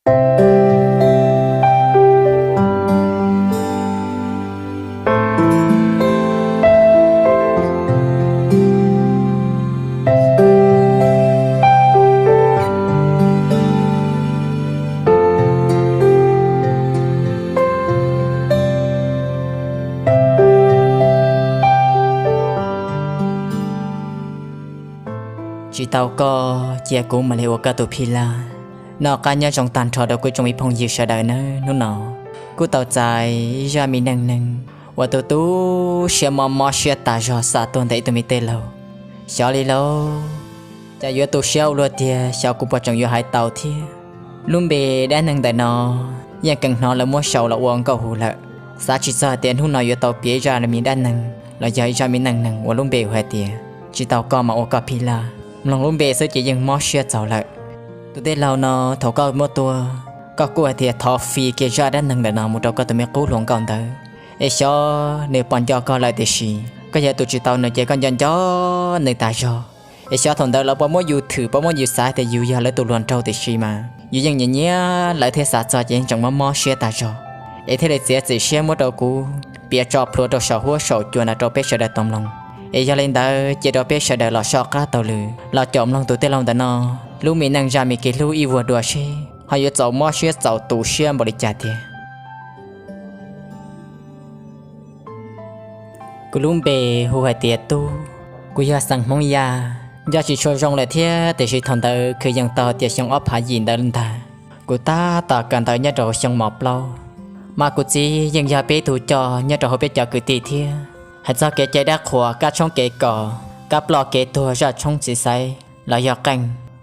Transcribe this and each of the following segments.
Tsis tau koj cia kuv mam li ua koj tus phij laj. Noj qab nyob zoo tag nrho rau kuv tsoom me phooj ywg sawv daws nawb. Hnub no kuj tau txais zaj me neej neeg uas tu tu siab mob mob siab tas zog xa tuaj ntawm ib tug me tij laug. Xyov li lauj, cas yuav tu siab ua luaj tiag, xyov kuv puas tseem yuav hais tau thiab. Lub npe dab neeg ntawm no yeej kheev hnov lawv muab sau los ua nkauj hu lawm. Xav tsis txog tias hnub no yuav tau piav ib zaj me dab neeg los yog ib zaj me neej neeg uas lub npe hu hais tias tsis tau koj mas ua koj phij laj. Mloog lub npe xwb ces yeej mob siab txaus lawm. Tus tij laug no, thaum koj muab tuaj, koj kuj hais tias thov fij kiag zaj dab neeg ntawm no mus rau koj tus me qub hluas nkauj ntawd, es xyov nws puas nco koj lawm, tiam sis koj yog tus tsis tau nws ces koj nco nco nws tas zog. Es xyov thaum ntawd lawv puas muab yus thwm, puas muab yus xav tias yus yog lawv tus hluas nraug, tiam sis mas yus yeej nyiam nyiam lawv thiab xav txog ces yeej tseem mob mob siab tas zog. Es thiaj li txiav txim siab muab rau kuv piav tso plhuav rau saum huab saum cua no rau peb sawv daws tau mloog. Es yog li ntawd cia rau peb sawv daws los soj qab taug lw los caum mloog tus tij laug ntawm no lub me neej zaj me kev hlub ib vuag dua seb ho yuav txaus mob siab txaus tu siab npaum li cas tiag. Kuv lub npe hu hais tias Tub, kuv yog xeem Hmoob Yaj. Nco tsis tshua zoo lawm thiab, tiam sis thaum ntawd kwv yees tau tias xyoo ob phav yim ntawd ntag. Kuv tab tom kawm ntawv nyob rau xyoo mos plaub, mas kuv txiv yeej yog peb tug coj nyob rau hauv peb cov kwv tij thiab. Hais txog kev cai dab qhuas, kab tshoob kev kos, kab ploj kev tuag, zaj tshoob txiv xaiv los yog qeej,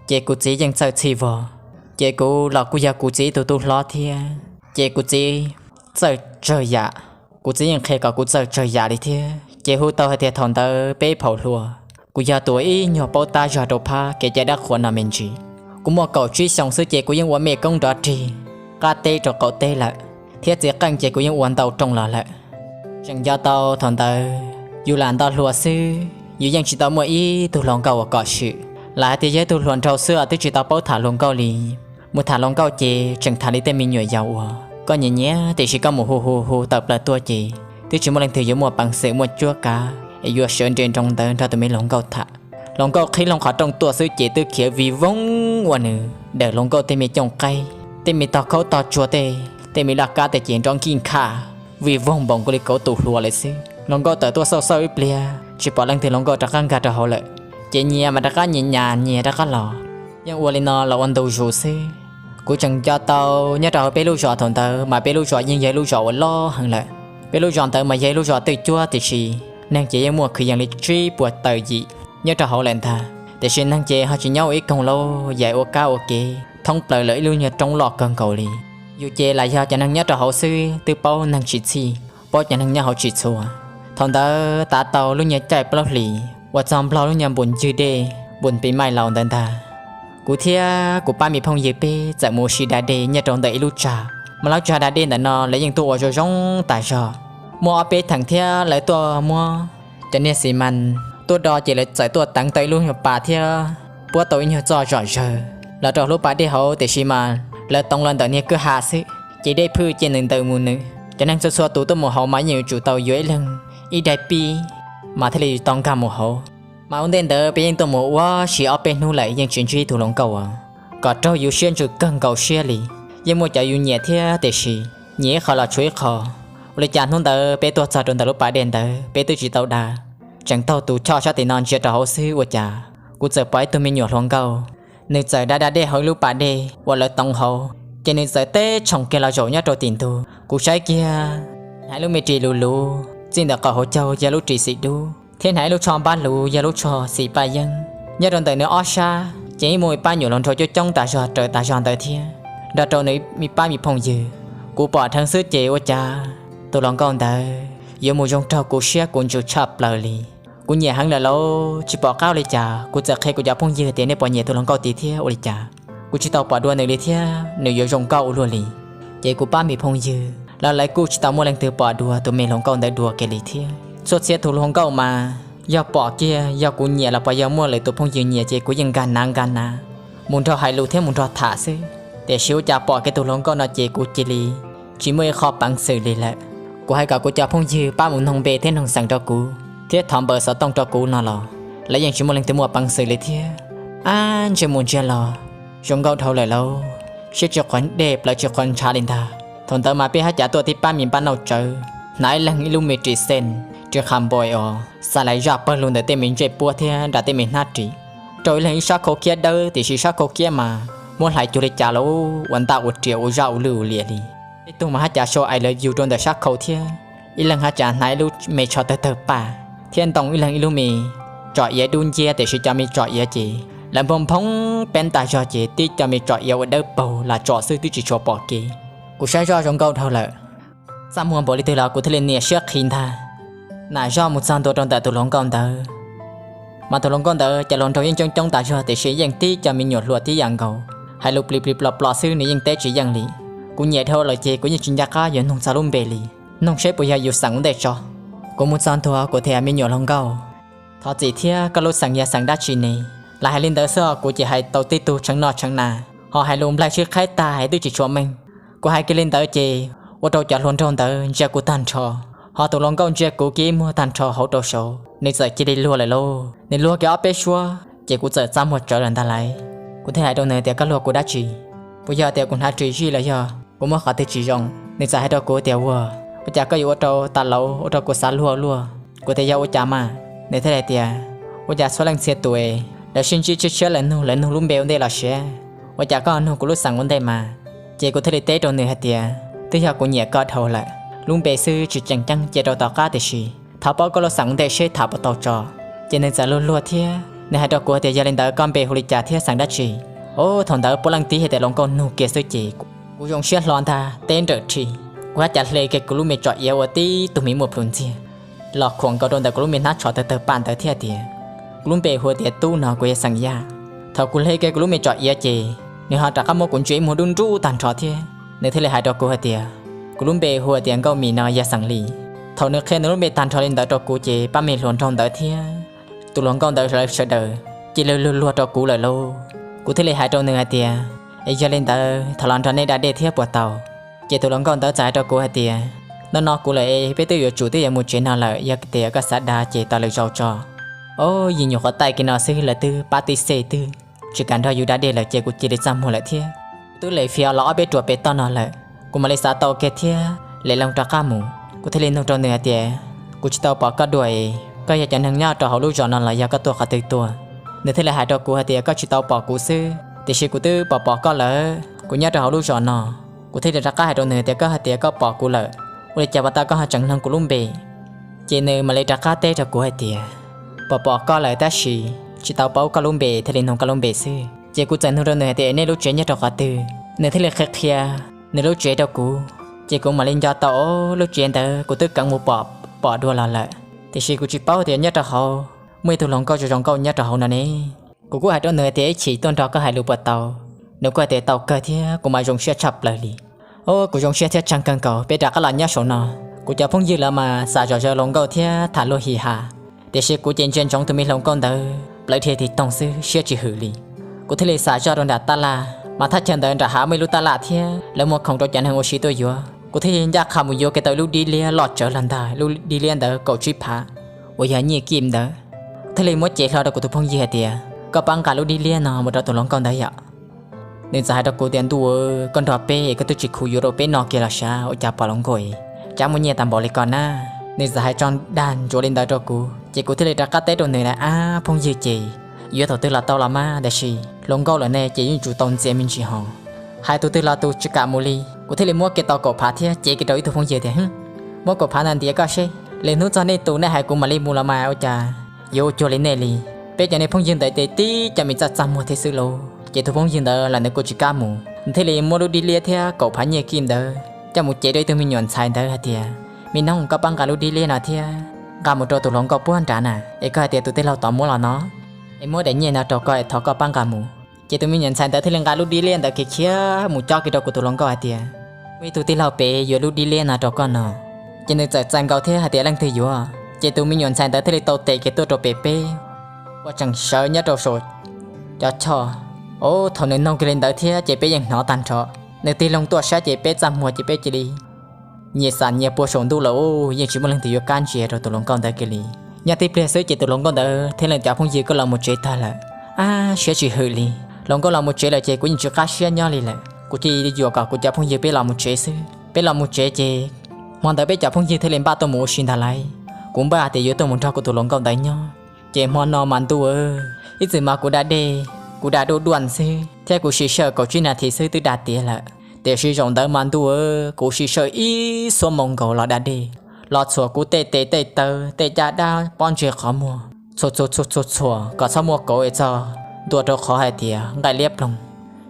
ces kuv txiv yeej txawj txhij vog. Ces kuv los kuj yog kuv txiv tus tub hlob thiab, ces kuv txiv txawj tsawg yam. Kuv txiv yeej qhia kom kuv txawj tsawg yam li thiab, ces hu tau hais tias thaum ntawd peb phaum hluas, kuv yog tus uas ib nyuag paub tab zog rau phab kev cai dab qhuas no me ntsis. Kuv muaj kaum tsib xyoo xwb ces kuv yeej ua mej koob nrov rig qab teb rau qaum teb lawm, thiab txiv qeej ces kuv yeej ua ntau rooj los lawm. Tseem nco tau thaum ntawd yus lam nto hluas xwb, yus yeej tsis tau muaj ib tug hluas nkauj uas kom swm. Lam hais tias yog ib tug hluas nraug xwb os, twb tsis tau paub tham hluas nkauj li. Mus tham hluas nkauj ces tseem tham li tej me nyuam yaus uas koj nyiam nyiam, tiam sis koj mus hu hu hu tawm plaws tuaj ces twb tsis muaj leej twg yuav muaj peev xwm muaj cuab kav es yuav sawv nres nroos ntawd nrog tus me hluas nkauj tham. Hluas nkauj qhib loo qhov rooj tuaj xwb ces twb khiav vij voog ua nws daws hluas nkauj tej me cooj qaib, tej me tog khaub tog tsuag, tej tej me laj kab tej ces nrov nkij nkhaj vij voog npaum nkaus li kauv tus hluas lawm xwb. Hluas nkauj tawm tuaj xauj xauj ib pliag tsis pom leej twg, hluas nkauj rov qab nkag rau hauv lawm, ces nyias mas rov qab nyias nyas nyias rov qab los. Yeej ua li no los ua ntu zus xwb. Kuv tseem nco tau nyob rau hauv peb lub zos thaum ntawd mas peb lub zos yeej yog ib lub zos uas loj heev lawm. Peb lub zos ntawd mas yog ib lub zos twj cuab, tiam sis neeg ces yeej muaj kwv yees li tsib puas tawm yim nyob rau hauv lawm ntag, tiam sis neeg ces ho tsis nyob ua ib koog lauj, yaim ua kab ua kev thoob plaws lawm ib lub nyuag roob loj kawg nkaus li. Yus ces lam yog cov neeg nyob rau hauv xwb twb paub neeg tsis txhij, paub cov neeg nyob hauv tsis txhua. Thaum ntawd tav tau lub nyuag caij plaub hlis uas txog nplog lub nyuag npus ncwg dej, npus pis maij laus ntawd ntag, kuv thiab kuv pab me phooj ywg peb txawm mus ua si da dej nyob rau ntawm ib lub tsag. Mas lub tsag da dej ntawm no lawv yeej tuaj ua zoo zoo tas zog, muaj ob peb theem thiab lawv tuaj muab cov niag xi mas tuaj do ces lawv txawm tuaj teev tau ib lub nyuag pas thiab puab tau ib nyuag txoj zom zawg los rau lub pas dej hauv, tiam sis mas lawv toov los ntawm niag kwj ha xwb, ces dej phwj ces nws ntaws mus nws. Cov neeg txhua txhua tus tuaj mus hauv mas yeej yuav tsum tau yuav ib leeg ib daim pib mas thiaj li tau nkag mus hauv. Mas ua ntej ntawd peb yeej tuaj mus ua si ob peb hnub lawm yeej tsis ntsib tus hluas nkauj uas kom raug yus siab ntsws kawg nkaus siab li. Yeej muaj cov yus nyiam thiab, tiam sis nyiam ib qho los tshuav ib qho. Ua li cas hnub ntawd peb tuaj txog rau ntawm lub pas dej ntawd peb twb tsis tau da, tseem taug tus choj sab tim no ntsia rau hauv xwb, ua cas kuv txawm pom ib tug me nyuam hluas nkauj, nws txawm da da dej hauv ib lub pas dej uas lawv toov hauv, ces nws txawm teb tshoom kiag los zaum nyob rau tim ntug. Kuv saib kiag, hnav ib lub me ris luv luv, txij ntawm qaum hauv caug yog lub ris xim dub, thiab hnav ib lub tsho npab luv yog lub tsho xim paj yeeb. Nyob rau ntawm nws ob sab ces ib muaj ib pab nyuam hluas nraug coob coob tas zog raws tas zog ntawd thiab, nrog rau nws ib pab me phooj ywg. Kuv pom dheev xwb ces ua cas tus hluas nkauj ntawd yuav mus zoo raug kuv siab kuv ntsws tshaj plaws li. Kuv nyiam heev lawm lauj, tsis pom qab ua li cas kuv txawm qhia kuv cov phooj ywg tias nej puas nyiam tus hluas nkauj tid thiab ua li cas. Kuv tsis tau pom dua nws li thiab nws yuav zoo nkauj ua luaj li. Ces kuv pab me phooj ywg los lawv kuj tsis tau muaj leej twg pom dua tus me hluas nkauj ntawd dua kiag li thiab. Txhua txhia tus hluas nkauj mas yog pom kiag yog kuv nyiam los puas yog muaj lwm tus phooj ywg nyiam ces kuv yeej nkag nav nkag nav mus nrog hais lus thiab mus nrog tham xwb. Tiam sis ua cas pom kiag tus hluas nkauj no ces kuv cia li tsis muaj ib qho peev xwm li lawm. Kuv hais kom kuv cov phooj ywg pab mus noog npe thiab noog xeem rau kuv thiab thov npawb xov tooj rau kuv no los lawv yeej tsis muaj leej twg muaj peev xwm li thiab. Ab, ntsiag mus ntsiag los, zoo nkauj dhau lawm lauj, siab tsis quav dej plawv tsis quav ntshav li ntag. Thaum ntawd mas peb haj cav tuaj tib pab me npab nauj tsawv, hnav ib leeg ib lub me ris xeej, ris qha npoi os, xa lais zaj pawg lug ntawm tej me ntsej puab thiab nram tej me hnab ris, rau ib leeg ib sab khau khiab dawb tiam sis sab khau khiab mas muab hlais cuag li cas los ua ntaj ua riam ua zaj ua lwj ua liam li. Tej tug mas haj cav sau I love you rau ntawm sab khau thiab, ib leeg haj cav hnav ib lub me tsho tawg tawg paj thiab ntoo ib leeg ib lub me tsom iav dub nciab tiam sis cov me tsom iav ces lawv nphoo nphoo peb ntag zog ces tib co me tsom iav ua dawb paug lam tsom xwb twb tsis tshua pom kev. Kuv saib zoj zoo nkauj dhau lawm, txaj muag npaum li twg los kuv thiaj li niam siab qhi ntag. Nam zoj mus txog ntua rau ntawm tus hluas nkauj ntawd, mas tus hluas nkauj ntawd cov hluas nraug yeej coob coob tas zog tiam sis yeej tib co me nyuam hluas tib yam nkaus, hais lus plis plis plos plos xwb nws yeej teb tsis yeej li. Kuv nyiam dhau lawm ces kuv yeej tsis nco qab yuav nug txog lub npe li, nug seb puas yog yus xeem ua ntej tso. Kuv mus txog ntua kuv tias me nyuam hluas nkauj, thov txim thiab koj lub xeem yog xeem dab tsi ne? Lam hais li ntawd xwb os, kuv ces hais tau tib tug tshee noj tshee na, ho hais lus nplaig sib qhaib tag hais twb tsis tshua meej. Kuv hais kiag li ntawd ces ua rau cov hluas nraug ntawd ntsia kuv tag nrho, ho tus hluas nkauj ntsia kuv kiag ib muag tag nrho hauv rau saud nws txawm cia li luag lawm lauj. Nws luag kiag ob peb suab ces kuv txawm txaj muag tsawv lawm ntag lauj. Kuv thiaj hais rau nws tias koj luag kuv dab tsi? Puas yog tias kuv hnav ris zij los yog kuv muab qhov twg tsis zoo? Nws txawm hais rau kuv tias ua, ua cas koj yuav ua rau tas lauv ua rau kuv xav luag luaj. Kuv tias yog ua cas mas? Nws thiaj li tias ua cas txhua leej txhia tus es lawv sib ntsib tshiab tshiab lawv nug lawv nug lub npe ua ntej los siab, ua cas koj nug kuv lub xeem ua ntej mas? Ces kuv thiaj li teb rau nws hais tias twb yog kuv nyiam koj dhau lawm, lub npe xwb tsis tseem ceeb cia rau tom qab tiam sis thov paub koj lub xeem ua ntej seb tham puas tau tso. Ces nws txawm luag luag thiab nws hais rau kuv hais tias yog li ntawd koj npe hu li cas thiab xeem dab tsi? Ub, thaum ntawd puav leej tib hais tias hluas nkauj nug kiag xwb ces kuv zoo siab hlo ntag teb nrawm rhi. Kuv haj cav hle kiag kuv lub me tsom iav ua tib tug me muaj plhus ntxiag los khuam nkaus rau ntawm kuv lub me hnab tsho tawg tawg paj ntawd thiab tias kuv lub npe hu tias Tub no, kuv yog xeem Yaj. Thaum kuv hle kiag kuv lub me tsom iav ces nws ho rov qab muab kuv ntsia ib muag dub nrub tag nrho thiab nws thiaj li hais rau kuv hais tias kuv lub npe hu tias Nkauj Mim no, yog xeem Lis. Thaum nws qhia nws lub npe tag nrho li ntawd rau kuv ces pab me hluas nraug ntawd thiab tus hluas nkauj ntawd lawv sawv daws cia li luag luag rau kuv lawm lauj. Kuv thiaj li hais rau nws hais tias es yog li ntawd thov los nrog nej da dej thiab puas tau? Ces tus hluas nkauj ntawd txawm hais rau kuv hais tias no no kuv lawm es peb twb yuav tsum twb yuav mus tsev no lawm, yog tias koj xav da ces tos lwm zaus tso. Ob, yim nyuam qhuav taij kiag no xwb lawv twb pab tib xej twb tsis kam nrog yus da dej lawm ces kuv cia li txaj muag lawm thiab. Kuv twb lem fias los ob peb ruam pem toj no lawm, kuv mam li xav tau kiag thiab lem loo rov qab mus. Kuv thiaj li nug rau nws hais tias kuv tsis tau pom koj dua es koj yog cov neeg nyob rau hauv lub zos no los yog koj tuaj qhov twg tuaj? Nws thiaj li hais rau kuv hais tias koj tsis tau pom kuv xwb tiam sis kuv twb pom pom koj lawm, kuv nyob rau hauv lub zos no. Kuv thiaj li rov qab hais rau nws tias koj hais tias koj pom kuv lawm, ua li cas puas tau koj ho tseem nug kuv lub npe? Ces nws mam li rov qab teb rau kuv hais tias pom pom koj lawm tab sis tsis tau paub koj lub npe thiaj li nug koj lub npe xwb. Ces kuv txawm nug rau nws hais tias nej lub tsev nyob rau qhov twg? Nws thiaj li qhia qhia nws lub tsev rau kuv. Ces kuv mam li nco tau lub tsev ntawd kuv twb kheev mus pom pom dua los lawm tiam sis kuv tsis paub tias nyob rau hauv muaj ib tug hluas nkauj zoo zoo nkauj nyob rau hauv no ne. Kuv kuj hais rau nws tias ib chim tuaj nrog koj hais lus puas tau? Nws kuj hais tias tau kawg thiab kuv mas zoo siab tshaj plaws li. Ob, kuv zoo siab thiab tshee kawg nkaus, peb rov qab los nyob saum no. Kuv cov phooj ywg lawv mas xav zom zaws hluas nkauj thiab tham luag hi ha, tiam sis kuv ces ntsia ntsoov tus me hluas nkauj ntawd plawv dhia tig toog xwb siab tsis hwm li. Kuv thiaj li xav zoj rau nram tab laj, mas thaj chaw ntawd nram hav muaj ib lub tab laj thiab lawv muag khoom rau cov neeg ua si tuaj yuav. Kuv thiaj li ncaj qha mus yuav kiag tau ib lub dib liab loj tsawv los ntag, lub dib liab ntawd kaum tsib phav uas yog nyiaj kij ntawd. Thiaj li muab cev hlo rau kuv tus phooj ywg hais tias koj pab nqa lub dib liab no mus rau tus hluas nkauj ntawd yom. Nws txawm hais rau kuv tias ntuj, koj nrog peb es koj twb tsis khu yuav rau peb noj kiag los sav, ua cas pom hluas nkauj es cab muaj nyiaj tag npaum li ko na. Nws txawm hais tso dag ntsuav li ntawd rau kuv ces kuv thiaj li rov qab teb rau nws tias ab, phooj ywg ces yuav thaum twg los tau los mas, tiam sis hluas nkauj lawm ne ces yeej tsum tau ntxias me ntsis hos. Hais tus twg los tus tsis kam mus li. Kuv thiaj li muab kiag tau kaum phav thiab cev kiag rau ib tug phooj ywg tias muab kaum phav no ntiav koj seb, lwm hnub txog nej tus nej hais kuv mam li mus los mas ua cas yuav ua cuag li nej li. Peb cov niag phooj ywg ntawd ces tib cov me txaj txaj muag thiab xwb lauj. Ces tus phooj ywg ntawd los nws kuj tsis kam mus, nws thiaj li muab lub dib liab thiab kaum phav nyiaj kij ntawd coj mus cev rau ib tug me nyuam ntxhais ntawd hais tias me noog, koj pab nqa lub dib liab no thiab nqa mus rau tus hluas nkauj puag nrad na, es koj hais tias tus tij laug tod muab los no, es muab daim nyiaj no rau koj es thov koj pab nqa mus. Ces tus me nyuam ntxhais ntawd thiaj li nqa lub dib liab ntawd khiav khiav mus cob kiag rau kuv tus hluas nkauj hais tias muaj ib tug tij laug pem yuav lub dib liab no rau koj no. Ces nws txawm txais nkaus thiab hais tias leej twg yuav. Ces tus me nyuam ntxhais ntawd thiaj li tau tes kiag tuaj rau pem peb, ua tseem sawv nyob rau saum cov choj. Thaum nws noog kiag li ntawd thiab ces peb yeej hnov tag nrho. Nws tig loo tuaj saib ces peb txaj muag ces peb cia li nyias xam nyias puag saum ntuj lawm, yeej tsis muaj leej twg yuav kab ntsia rau tus hluas nkauj ntawd kiag li. Nyob tib pliag xwb ces tus hluas nkauj ntawd thiab nws cov phooj ywg kuj los mus tsev tag lawm. Ab, siab tsis hwm li, hluas nkauj los mus tsev lawm ces kuv yeej tsis qab siab nyob li lawm, kuv cia li yuam kom kuv cov phooj ywg peb los mus tsev xwb. Peb los mus tsev ces hmo ntawd peb cov phooj ywg thiaj li npaj tuaj mus ua si ntag lauj. Kuv npaj tias yuav tuaj mus nrog kuv tus hluas nkauj ntawd nyob, ces hmo no mas ntuj, ib txwm mas kuv da dej, kuv da duj duaj xwb thiab kuv siv sij hawm kaum tsib nas this xwb twb da tiav lawm. Tiam sis zaum ntawd mas ntuj, kuv siv sij hawm ib xuab moos nkaus los da dej, los txhuam kuv tej tes tej taw tej caj dab pob ntseg qhov muag, txhuam txhuam txhuam txhuam kom txhob muaj kauv es txog ntua rau qhov hais tias nqaij liab ploog.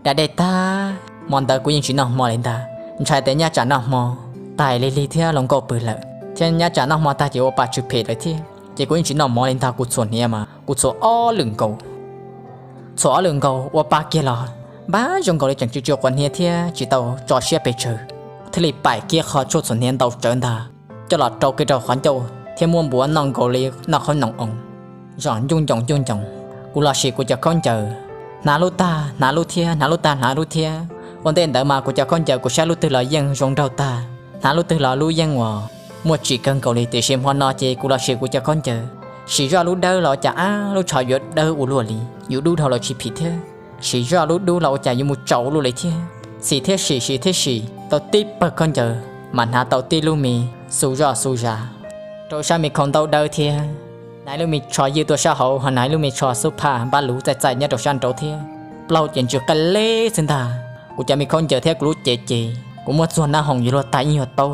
Da dej tag, hmo ntawd kuv yeej tsis noj hmo li ntag, ntshai tias nyob tsam noj hmo tag lig lig thiab hluas nkauj pw lawm, thiab nyob tsam noj hmo tag ces ua pa tsw phem lawm thiab, ces kuv yeej tsis noj mov li ntag. Kuv txhuam hniav mas kuv txhuam ob lwm nkaus, txhuam ob lwm nkaus ua pa kiag los npab zoo nkaus li tseem tsw tsw quav hniav thiab tsis tau tso siab pes tsawg, thiaj li paim kiag qhov tshuaj txhuam hniav ntau tsawv ntag coj los rau kiag rau qhov ncauj thiab muab npuav noj nkaus li noj qhob noom oo, zom ncuj ncoos ncuj ncoos. Kuv los sim kuv cov khaub ncaws, hnav lub tag hnav lub thiab, hnav lub tag hnav lub thiab. Ua ntej ntawd mas kuv cov khaub ncaws kuv saib lub twg los yeej zoo nraug tag, hnav lub twg los lub yeej uas muaj tsim kawg nkaus li. Tiam sis hmo no ces kuv los sim kuv cov khaub ncaws, sim zoj lub dawb los ua cas ab lub tsho yuav dawb ua luaj li, yuav dub dhau los tsis phim thiab, sim zoj lub dub los ua cas yuav mus tsaus ua luaj li thiab. Sim thiab sim, sim thiab sim, tau tib pawg khaub ncaws mas hnav tau tib lub me xu zoj xu zas rau sab me khau ntaub dawb thiab, hnav ib lub me tsho ywj tuaj sab hauv ho hnav ib lub me tsho xub phaj npab luv txaij txaij nyob rau sab nraud thiab. Plaub ces ntsws qaj leb xwb ntag. Kuv cov me khaub ncaws thiab kuv lub cev ces kuv muab txuag nab hoom yuav luag tag ib nyuag taub.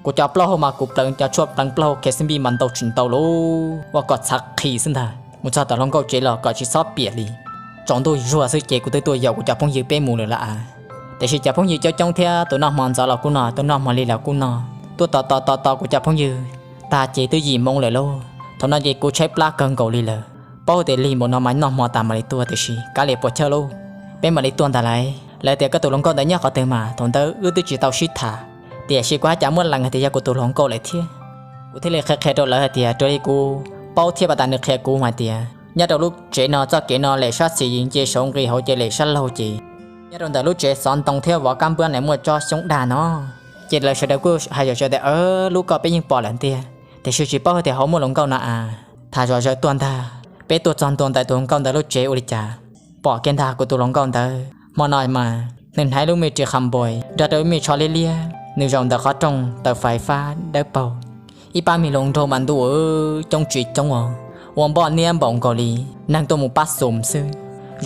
Kuv cov plaub hau mas kuv pleev cov tshuaj pleev plaub hau khe xib npij mas ntau tsis ntau lauj, ua kom txhav qhi xwb ntag. Mus txog tom hluas nkauj tsev los kom tsis txhob piam li. Tsaus ntuj zuag xwb ces kuv twb tuaj yaum kuv cov phooj ywg peb mus lawm lauj. Tiam sis cov phooj ywg coob coob thiab tus noj hmo ntxov los kuj noj, tus noj hmo lig los kuj noj, tuaj tos tos tos tos kuv cov phooj ywg tag ces twb yim moo lawm lauj. Thaum no ces kuv tshaib plab kawg nkaus li lawm, paub tias lig npaum no mas noj hmo tas mam li tuaj tiam sis kav liam puas chawj lauj, peb mam li tuaj ntag lauj. Lawv tias koj tus hluas nkauj ntawd nyob qhov twg mas thaum ntawd wb twb tsis tau sib tham, tiam sis kuv haj cas muaj lees hais tias yog kuv tus hluas nkauj lawm thiab. Kuv thiaj li qhia qhia rau lawv hais tias raws li kuv paub thiab pas tas nws qhia kuv hais tias nyob rau lub tsev no txoj kev no lem sab xis nce saud nqis hauv ces lem sab laug ces nyob rau ntawm lub tsev xov ntoo thiab vov kab npab na muaj tsob xyoob dag no. Ces lawv sawv daws kuj hais zom zaws tias lub koj peb yeej pom lawm ntiag, tiam sis tsis paub hais tias hauv muaj hluas nkauj no as. Tham zom zaws tuaj ntag, peb tuaj txog ntua ntawm tus hluas nkauj ntawd lub tsev ua li cas pom kiag ntag kuv tus hluas nkauj ntawd hmo no mas nws hnav lub me ris qha npais nrog rau lub me tsho liab liab, nws zaum ntawm qhov rooj taws fais fab dawb paug. Ib pab me hluas nraug mas ntuj coob tsis coob os, ua npoj niab npaum nkaus li neeg tuaj mus pab xum xwb,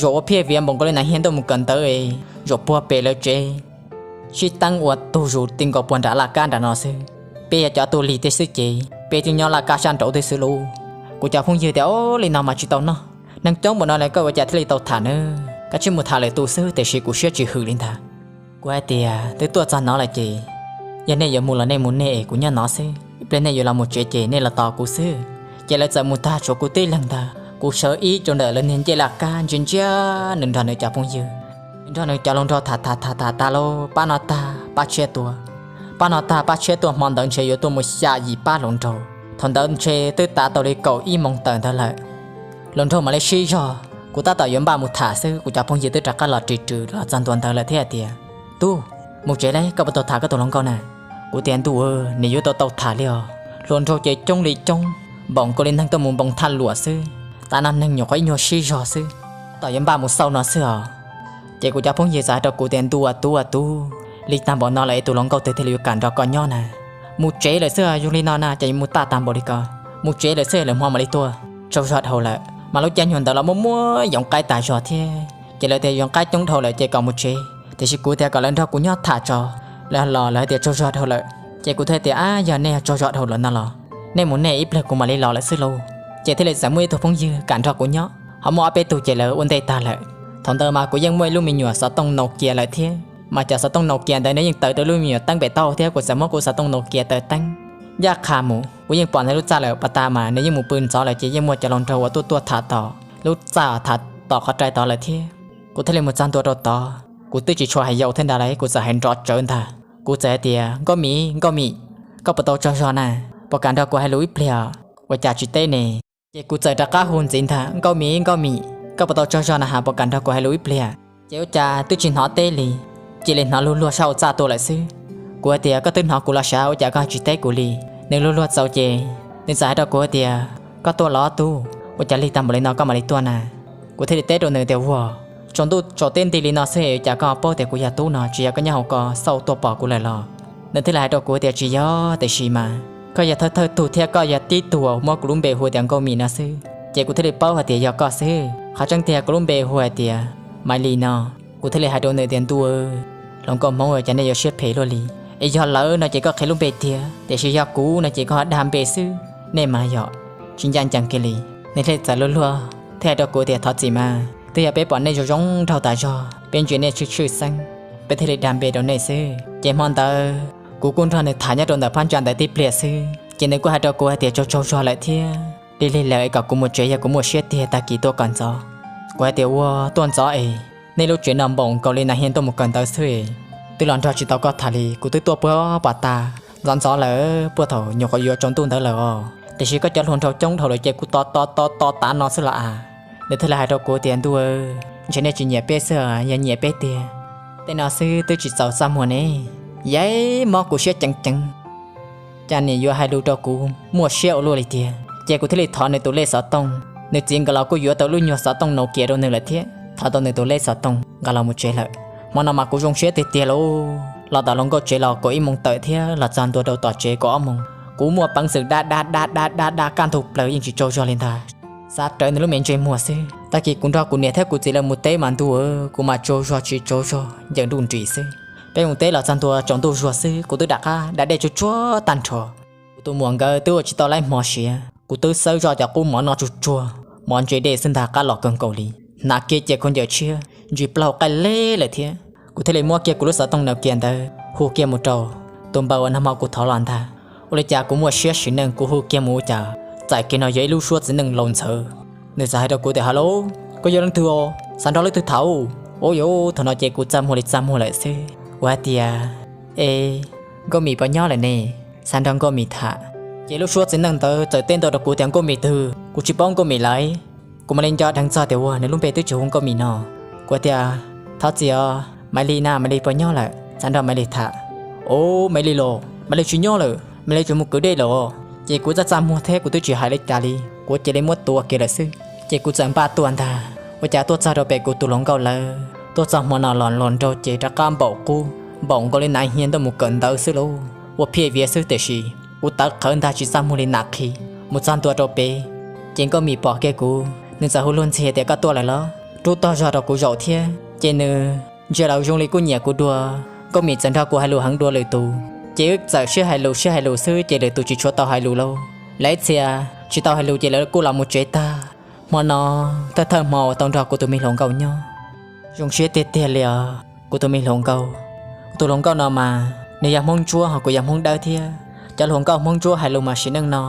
zaum ua phiaj viav npaum nkaus li nas hias tuaj mus kawm ntawv, zaum puag pem lawv tsev sib teeb ua tug zus ti nkaus puag nram laj kab nram no xwb. Peb yog cov tuaj lig tej xwb ces peb twb nyob laj kab sab nraud tej xwb lauj. Kuv cov phooj ywg tias o li no mas tsis tau noj, neeg coob npaum no li koj ua cas thiaj li tau tham na, koj cia li mus tham lwm tus xwb tiam sis kuv siab tsis hwm li ntag. Kuv hais tias twb tuaj txog no lawm ces yog nej yuav mus los nej mus nej es kuv nyob no xwb, ib pliag nej yuav los mus tsev ces nej los tos kuv xwb. Ces lawv txawm mus tag tshuav kuv tib leeg ntag, kuv sawv ib rau ntawm lawv niag ncej laj kab ntsia ntsia nws nrog nws cov phooj ywg, nws nrog nws cov hluas nraug tham tham tham tham tas lauj, pab no tag pab tshiab tuaj, pab no tag pab tshiab tuaj, hmo ntawd ntshe yuav tuaj mus xya yim pab hluas nraug. Thaum ntawd ntshe twb tav tau li kaum ib moos tawm ntawd lawm. Hluas nraug mam li sib zog, kuv tab tom yuav npaj mus tham xwb kuv cov phooj ywg twb rov qab los ris rws los txog ntua ntawd lawm thiab hais tias, tub, mus tsev lauj, koj puas tau tham koj tus hluas nkauj na? Kuv tias ntuj, nws yuav tau tau tham li os, hluas nraug ces coob li coob npaum nkaus li neeg tuaj mus npoo thaj luam xwb, tav no neeg nyuam qhuav ib nyuag sib zog xwb, tab tom yuav npaj mus xauj no xwb os. Ces kuv cov phooj ywg txawm hais rau kuv tias ntuj ua tub ua tub, lig tag npaum no lawm es tus hluas nkauj twg thiaj li yuav kam nrog koj nyob na? Mus tsev lawm xwb, yog li no na cas yuav mus tag tag npaum li ko? Mus tsev lawm xwb lawm hmo mam li tuaj, tsaug zog dhau lawm. Mas lub caij nyoog ntawd los muaj muaj yoov qaib tas zog thiab ces lawv tias yoov qaib coob dhau lawm ces kom mus tsev, tiam sis kuv tias kom lawv nrog kuv nyob tham tso. Lawv los lawv tias tsaug zog dhau lawm, ces kuv thiaj tias ab yog nej tsaug zog dhau lawm no los nej mus nej, ib pliag kuv mam li los lawm xwb lauj. Ces thiaj li txawm muaj ib tug phooj ywg kam nrog kuv nyob, ho muaj ob peb tug ces lawv ua ntej tag lawm. Thaum ntawd mas kuv yeej muaj ib lub me nyuam xov tooj Nokia lawm thiab, mas cov xov tooj Nokia ntawd nws yeej taws rau lub me nyuam teeb pem taub hau thiab, kuv txawm muab kuv xov tooj Nokia taws teeb ncaj qha mus. Kuv yeej pom nws lub txaj lawm, pas tas mas nws yeej mus pw ntxov lawm ces yeej muaj cov hluas nraug uas tuaj tuaj tham tom lub txaj, tham tom qhov rai tod lawm thiab. Kuv thiaj li mus txog ntua rau tod, kuv twb tsis tshua hais yau thiab ntag lauj, kuv txawm hais nrov tsawv ntag, kuv txawm hais tias nkauj mim, nkauj mim, koj puas tau tsaug zog na? Puas kam nrog kuv hais lus ib pliag? Ua cas tsis teb ne? Ces kuv txawm rov qab hu ntxiv ntag, nkauj mim, nkauj mim, koj puas tau tsaug zog na has, puas kam nrog kuv hais lus ib pliag? Ces ua cas twb tsis hnov teb li, cia li hnov luag luag sab hauv txaj tuaj lawm xwb. Kuv hais tias, koj twb hnov kuv los sav, ua cas koj tsis teb kuv li? Nws luag luag txaus ces nws txawm hais rau kuv hais tias, koj tuaj los tub, ua cas lig tag npaum li no koj mam li tuaj na? Kuv thiaj li teb rau nws tias, ua, tsaus ntuj tsaus teb nti li no xwb es cas koj paub tias kuv yog tub no, tsis yog koj nyob hauv ko xauj tuaj pom kuv lawm los? Nws thiaj li hais rau kuv tias, tsis yog, tiam sis mas koj yog thawj thawj tug thiab koj yog tib tug uas muab kuv lub npe hu tias Nkauj Mim no xwb. Ces kuv thiaj li paub hais tias yog koj xwb. Qhov tseeb tiag kuv lub npe hu hais tias Maiv Lis no. Kuv thiaj li hais rau nws tias, ntuj, hluas nkauj Hmoob, cas nej yuav siab phem luaj li? Es yog lawv no ces koj qhia lub npe tiag, tiam sis yog kuv no ces koj dag npe xwb, nej mas yog tsis ncaj ncees kiag li. Nws thiaj li txawm luag luag thiab hais rau kuv tias, thov txim mas, twb yog peb pom nej zoo zoo nraug tas zog, peb ntsia nej tshwj tshwj xeeb, peb thiaj li dag npe rau nej xwb. Ces hmo ntawd kuv kuj nrog nws tham nyob rau ntawm phab ntsa ntawd tib pliag xwb, ces nws kuj hais rau kuv hais tias, tsaug tsaug zog lawm thiab, lig lig lawm es kom kuv mus tsev, yog kuv muaj siab tiag tag kis tuaj kawm ntxov. Kuv hais tias, ua, tuaj ntxov es nej lub tsev no npaum nkaus li nas hias tuaj mus kawm ntawv xwb es, twb los nrog tsis tau koj tham li, kuv twb tuaj puag pas tas ntxov ntxov lawm, puag thaum nyuam qhuav yuav tsaus ntuj ntawd lawm os, tiam sis koj cov hluas nraug coob dhau lawm ces kuv tos tos tos tos tav no xwb los as. Nws thiaj li hais rau kuv tias, ntuj, ntshe nej tsis nyiam peb xwb, yog nyiam peb tiag, tej no xwb twb tsis txaus txaj muag ne. Yam mob kuv siab ceev ceev, cas niam yuav hais lus rau kuv muaj siab ua luaj li tiag. Ces kuv thiaj li thov nws tus lej xov tooj, nws txiv nkawd los kuj yuav tau lub nyuag xov tooj Nokia rau nws lawm thiab, thov tau nws tus lej xov tooj nqa los mus tsev lawm. Hmo no mas kuv zoo siab tiag tiag lauj, los tom hluas nkauj tsev los kaum ib moos tawm thiab los txog ntua rau tom tsev kaum ob moos. Kuv muaj peev xwm da da da da da da kaj ntug plaws yeej tsis tsaug zog li ntag. Xav rawv nws lub me ntsej muag xwb. Tag kis kuv nrog kuv niam thiab kuv txiv lawv mus teb mas ntuj, kuv mas tsaug zog tsis tsaug zog ncaws nruj nris xwb. Peb mus teb los txog ntua tsaus ntuj zuag xwb kuv twb rov qab da dej tsuag tsuag tag nrho. Kuv tus muam nkawd twb ua tsis tau laib hmo siav, kuv twb xawb zoj cov qub mov noj tsuag tsuag, mov ntse dej xwb ntag, qab los kawg nkaus li. Hnav kiag cia khaub ncaws tshiab, ntsis plaub hau qaij leb lawm thiab. Kuv thiaj li muab kiag kuv lub xov tooj Nokia ntawd hu kiag mus rau tus npawb uas nag hmo kuv thov los ntag. Ua li cas kuv muaj siab sim neej kuv hu kiag mus ua cas txais kiag no yog ib lub suab txiv neej laus ntxhawv. Nws txawm hais rau kuv tias, ha lauj, koj yog leej twg os? Xav nrog leej twg tham? Ua yuav thaum no ces kuv txaj muag li txaj muag lawm xwb. Kuv hais tias, e, Nkauj Mim puas nyob lawm ne? Xav nrog Nkauj Mim tham. Ces lub suab txiv neej ntawd txawm teb ntua rau kuv tias, Nkauj Mim twg? Kuv tsis paub Nkauj Mim lawm. Kuv mam li nco dheev txog tias, ua, nws lub npe twb tsis hu Nkauj Mim no. Kuv tias, thov txim os, Maiv Lis na, Maiv Lis puas nyob lawm? Xav nrog Maiv Lis tham. O, Maiv Lis los? Maiv Lis tsis nyob lawm, Maiv Lis tseem mus kwv dej lawm os. Ces kuv txaj txaj muag thiab kuv twb tsis hais li cas li, kuv cia li muab tuav kiag lawm xwb. Ces kuv txawm npaj tuaj ntag, ua cas tuaj txog rau pem kuv tus hluas nkauj lawv, tuaj txog hmo no los hluas nraug ces rov qab npaum qub, npaum nkaus li nas hias tuaj mus kawm ntawv xwb lauj. Ua phiaj viav xwb tiam sis kuv tawv qhawv ntag tsis txaj muag li nas qhi. Mus txog ntua rau pem, ces Nkauj Mim pom kiag kuv, nws txawm hu luag ntxhi tias, koj tuaj lawm los? Rub tog zog rau kuv zaum thiab. Ces nws ntsia los zoo li kuj nyiam kuv dua. Nkauj Mim txawm nrog kuv hais lus heev dua lwm tus, ces wb txawm sib hais lus sib hais lus xwb ces lwm tus tsis tshua tau hais lus lauj. Lawv ib txhia tsis tau hais lus ces lawv kuj los mus tsev tag. Hmo no thawj thawj hmo uas tau nrog kuv tus me hluas nkauj nyob, zoo siab tiag tiag li os. Kuv tus me hluas nkauj, kuv tus hluas nkauj no mas nws yog Hmoob Ntsuab ho kuv yog Hmoob Dawb thiab. Cov hluas nkauj Hmoob Ntsuab hais lus mas sim neej no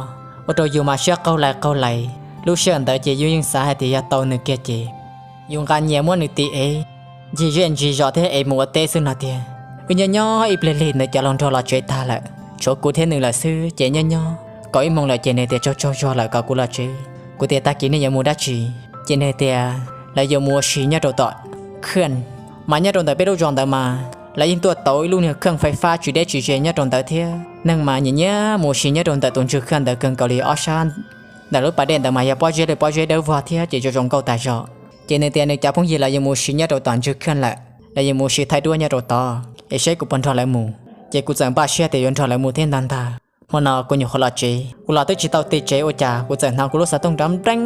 ua rau yus mas siab qaug lais qaug lais. Lub sij hawm ntawd ces yus yeej xav hais tias yog tau nws kiag ces yus nqa nyias muab nws tis ev, ntsig zej ntsig zos thiab ev mus ua teb xwb no tiag. Wb nyob nyob ib pliag lig ntawd cov hluas nraug los tsev tag lawm, tshuav kuv thiab nws lawm xwb ces nyob nyob kaum ib moos lawm ces nws tias tsaug tsaug zog lawm kom kuv los tsev. Kuv tias tag kis nej yuav mus dab tsi? Ces nws tias lawv yuav mus ua si nyob rau tom khaj, mas nyob rau ntawm peb lub zos ntawd mas lawv yeej tuaj tauv ib lub niag khaj fais fab tsis deb tsis ze nyob rau ntawd thiab. Neeg mas nyiam nyiam mus ua si nyob rau ntawm tus ntswg khaj ntawd kawg nkaus li ob sab. Ntawm lub pas dej ntawd mas yog pob zeb li pob zeb dawb vog thiab ces zoo zoo nkauj tas zog. Ces nws tias nws cov phooj ywg lawv yuav mus ua si nyob rau tom ntswg khaj lawm, lawv yuav mus ua si thaij duab nyob rau tod es saib kuv puas nrog lawv mus. Ces kuv txawm npaj siab tias yuav nrog lawv mus thiab ntag ntag. Hmo no kuv nyuam qhuav los tsev, kuv los twb tsis tau tig tsev ua cas kuv txawm hnov kuv lub xov tooj nrov npleeb.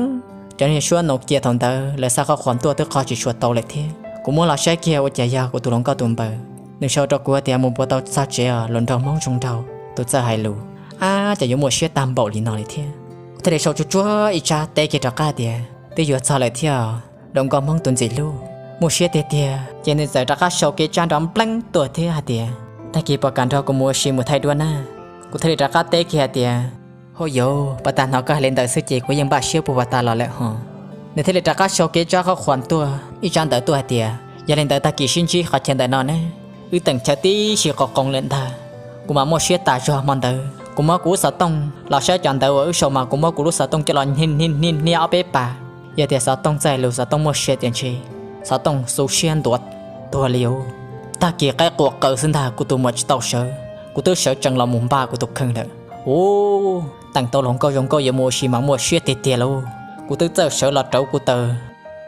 Cov niag suab Nokia thaum ntawd lawv xa qhov khuam tuaj twb qhov tsis tshua tau lawm thiab. Kuv muab los saib kiag ua cas yog kuv tus hluas nkauj tus npawb. Nws sau rau kuv tias mus puas tau txog tsev os hluas nraug Hmoob zoo nraug tus txawj hais lus. Ab, cas yuav muaj siab tag npaum li no li thiab. Kuv thiaj li sau tsuag tsuag ib tsab teb kiag rov qab tias twb yuav txog lawm thiab os hluas nkauj Hmoob tus ntxim hlub, muaj siab tiag tiag. Ces nws txawm rov qab sau kiag tsab nrov npleeb tuaj thiab hais tias tag kis puas kam nrog kuv mus ua si mus thaij duab na. Kuv thiaj li rov qab teb kiag hais tias hauj yauv, pas tag hnov koj hais li ntawd xwb ces kuv yeej npaj siab puag pas tas los lawm hos. Nws thiaj li rov qab sau kiag tsab qhov khuam tuaj ib tsab ntawv tuaj hais tias yog li ntawd tag kis sib ntsib qhov chaw ntawm no ne. Wb teem chaw tib si qos qoos lawm ntag. Kuv mas muaj siab tas zog hmo ntawd kuv muab kuv lub xov tooj los saib cov ntawv uas wb sau mas kuv muab kuv lub xov tooj coj los hnia hnia hnia ob peb pas. Yog tias xov tooj txawj hais lus xov tooj muaj sia tias ntshe Xov tooj xu siab ntuav tuag li os. Tag kis qaib qua qaws xwb ntag kuv tus muam tsis tau sawv, kuv twb sawv tsees los mus npaj kuv tus kheej lawm. Ub, teem tau hluas nkauj zoo nkauj yuav mus ua si mas muaj siab tiag tiag lauj. Kuv twb txawj sawv los rauv kuv taws,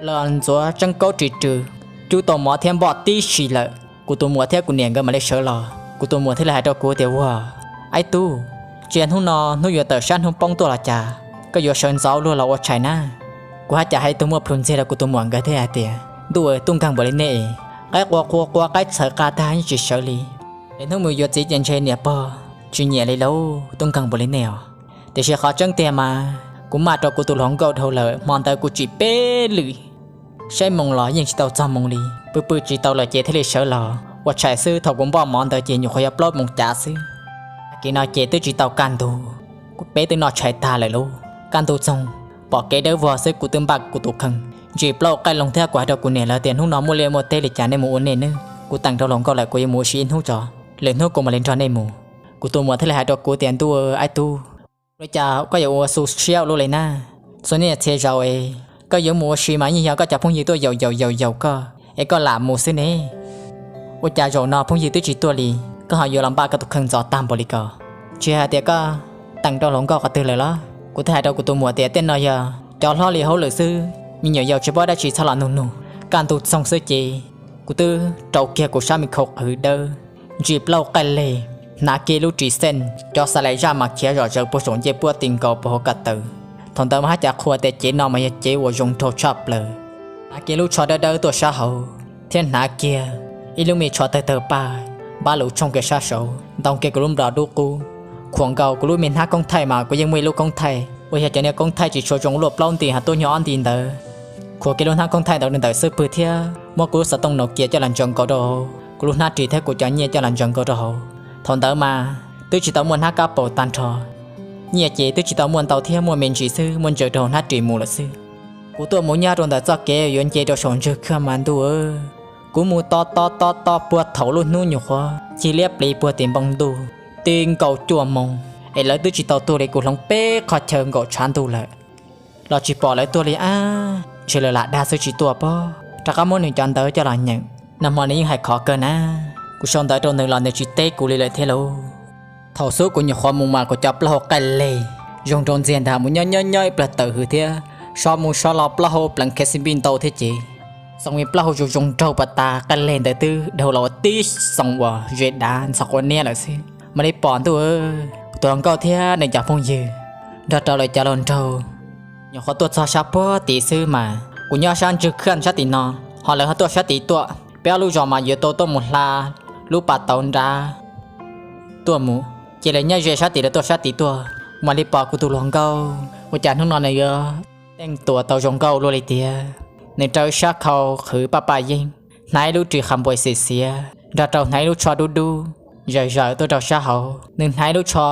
los ntxuav tseeb kaub ris rws, cub tau mov thiab npoj tib si lawm. Kuv tus muam thiab kuv niam nkawd mam li sawv los. Kuv tus muam thiaj li hais rau kuv tias, Ua, Aib Tub, tsis yog hnub no hnub yuav tawm sab hnub poob tuaj los cas, koj yuav sawv ntxov luaj los ua tshais na? Kuv haj cas hais tug muaj plhus ntxiag rau kuv tus muam nkawd thiab hais tias, Ntuj, tub nkeeg npaum li nej, qaib qua qua qua qaib txhawv qa tag yeej tsis sawv li. Es hnub mus yuav txiv ces ntshe niam pog tsis nyiam li lauj, tub nkeeg npaum li nej os. Tiam sis qhov tseeb tiag mas kuv maj rau kuv tus hluas nkauj dhau lawm, hmo ntawd kuv tsim peb lwm saib moos los yeej tsis tau txog moos li. Pw pw tsis tau lawm ces thiaj li sawv los ua tshais xwb. Thaum kuv npoj mov ntawd ces nyuam qhuav yog plaub moos cav xwb. Tag kis no ces twb tsis tau kaj ntug, kuv peb twb noj tshais tag lawm lauj. Kaj ntug txoog, pom kev dawb vog xwb kuv twb npaj kuv tus kheej, ntsis plaub qaij loo thiab kuv hais rau kuv niam lawv tias, Hnub no muaj liaj muaj teb li cas nej mus ua nej nawb, kuv teem rau hluas nkauj lawm kuv yuav mus ua si ib hnub tso, lwm hnub kuv mam li nrog nej mus. Kuv tus muam thiaj li hais rau kuv tias, Ntuj, Aib Tub, ua li cas koj yuav ua xu siab ua luaj li na? Txhua niaj txhia zaus es koj yuav mus ua si mas yeej yog koj cov phooj ywg tuaj yaum yaum yaum yaum koj es koj lam mus xwb ne. Ua cas zaum no phooj ywg twb tsis tuaj li, koj ho yuav los npaj koj tus kheej ntxov tag npaum li ko? Tsis hais tias koj teem rau hluas nkauj qhov twg lawm los? Kuv thiaj hais rau kuv tus muam tias, Tej no yog cov hlob li hauj lwm xwb, me nyuam yaus tsis paub dab tsi txhob los nug nug. Kaj ntug txoog xwb ces kuv twb rau kiag kuv sab me khau qhwv dawb, ntsis plaub qaij leg, hnav kiag lub ris xeej, cov xa lais zaj mas khiav zom zaws puag saum ncej puab ti nkaus puag hauv ko taw. Thaum ntawd mas haj cas qhuas tias cev no mas yog cev uas zoo nraug tshaj plaws. Hnav kiag lub tsho dawb dawb tuaj sab hauv thiab hnav kiag ib lub me tsho tawg tawg paj, npab lus tshooj kiag sab saud, ntoo kiag kuv lub nplos dub qub, khuam nkaus kuv lub me hnab koob thaij mas kuv yeej muaj ib lub koob thaij uas yog cov niag koob thaij tsis tshua zoo luaj plaub nti ho tuaj nyob ob nti ntawd. Khuam kiag lub hnab koob thaij ntawd ntawm xub pwg thiab muab kuv lub xov tooj Nokia coj los ntsaws nkaus rau hauv, kuv lub hnab ris thiab kuv cov nyiaj coj los ntsaws nkaus rau hauv. Thaum ntawd mas twb tsis tau muaj hnab kab paus tag nrho, nyiaj ces twb tsis tau muaj ntau thiab, muaj me ntsis xwb muab ntsaws rau hauv hnab ris mus lawm xwb. Kuv tuaj mus nyob rau ntawm txoj kev yuav nce rau saum ntswg khaj mas ntuj, kuv mus to to to to puag thaum lub hnub nyuam qhuav cig liab pliv puag tim npoo ntuj, ti nkaus cuaj moos es lawv twb tsis tau tuaj li, kuv hloov peb qhov chaw nkaum tshav ntuj lawm los tsis pom lawv tuaj li. Ab, ntshe lawv lam dag xwb tsis tuaj pob. Rov qab muab nws cov ntawv coj los nyeem, nag hmo nws yeej hais khov kawg na. Kuv sau ntawv rau nws los nws tsis teb kuv li lawm thiab lauj. Thaum xub kuv nyuam qhuav mus mas kuv cov plaub hau qaij leg zoo nraug ntxiag ntag, mus nyob nyob nyob ib plag tawm hws thiab, so mus so los plaub hau pleev khe xi npij ntau thiab ces, xoom me plaub hau zoo zoo nraug pas tas, qaij leg ntawd twb dhau los ua tib xoom uas ze dav ntxhov quav niab lawm xwb. Mam li pom ntuj, tus hluas nkauj thiab nws cov phooj ywg nrog rau lawv cov hluas nraug nyuam qhuav tuaj txog sab puag tid xwb mas kuv nyob sab ntswg khaj sab tim no, ho lawv ho tuaj sab tid tuaj. Peb ob lub zos mas yuav tau tuaj mus hla lub pas tauv nrad tuaj mus, ces lawv nyob ze sab tid lawv tuaj sab tid tuaj. Mam li pom kuv tus hluas nkauj ua cas hnub no nws yuav teej tuam tau zoo nkauj luaj li tiag. Nws rau ib sab khau qhwv paj paj yeeb, hnav ib lub ris qha npuas xiav xiav, nrog rau hnav ib lub tsho dub dub zawm zawm tuaj rau sab hauv. Nws hnav ib lub tsho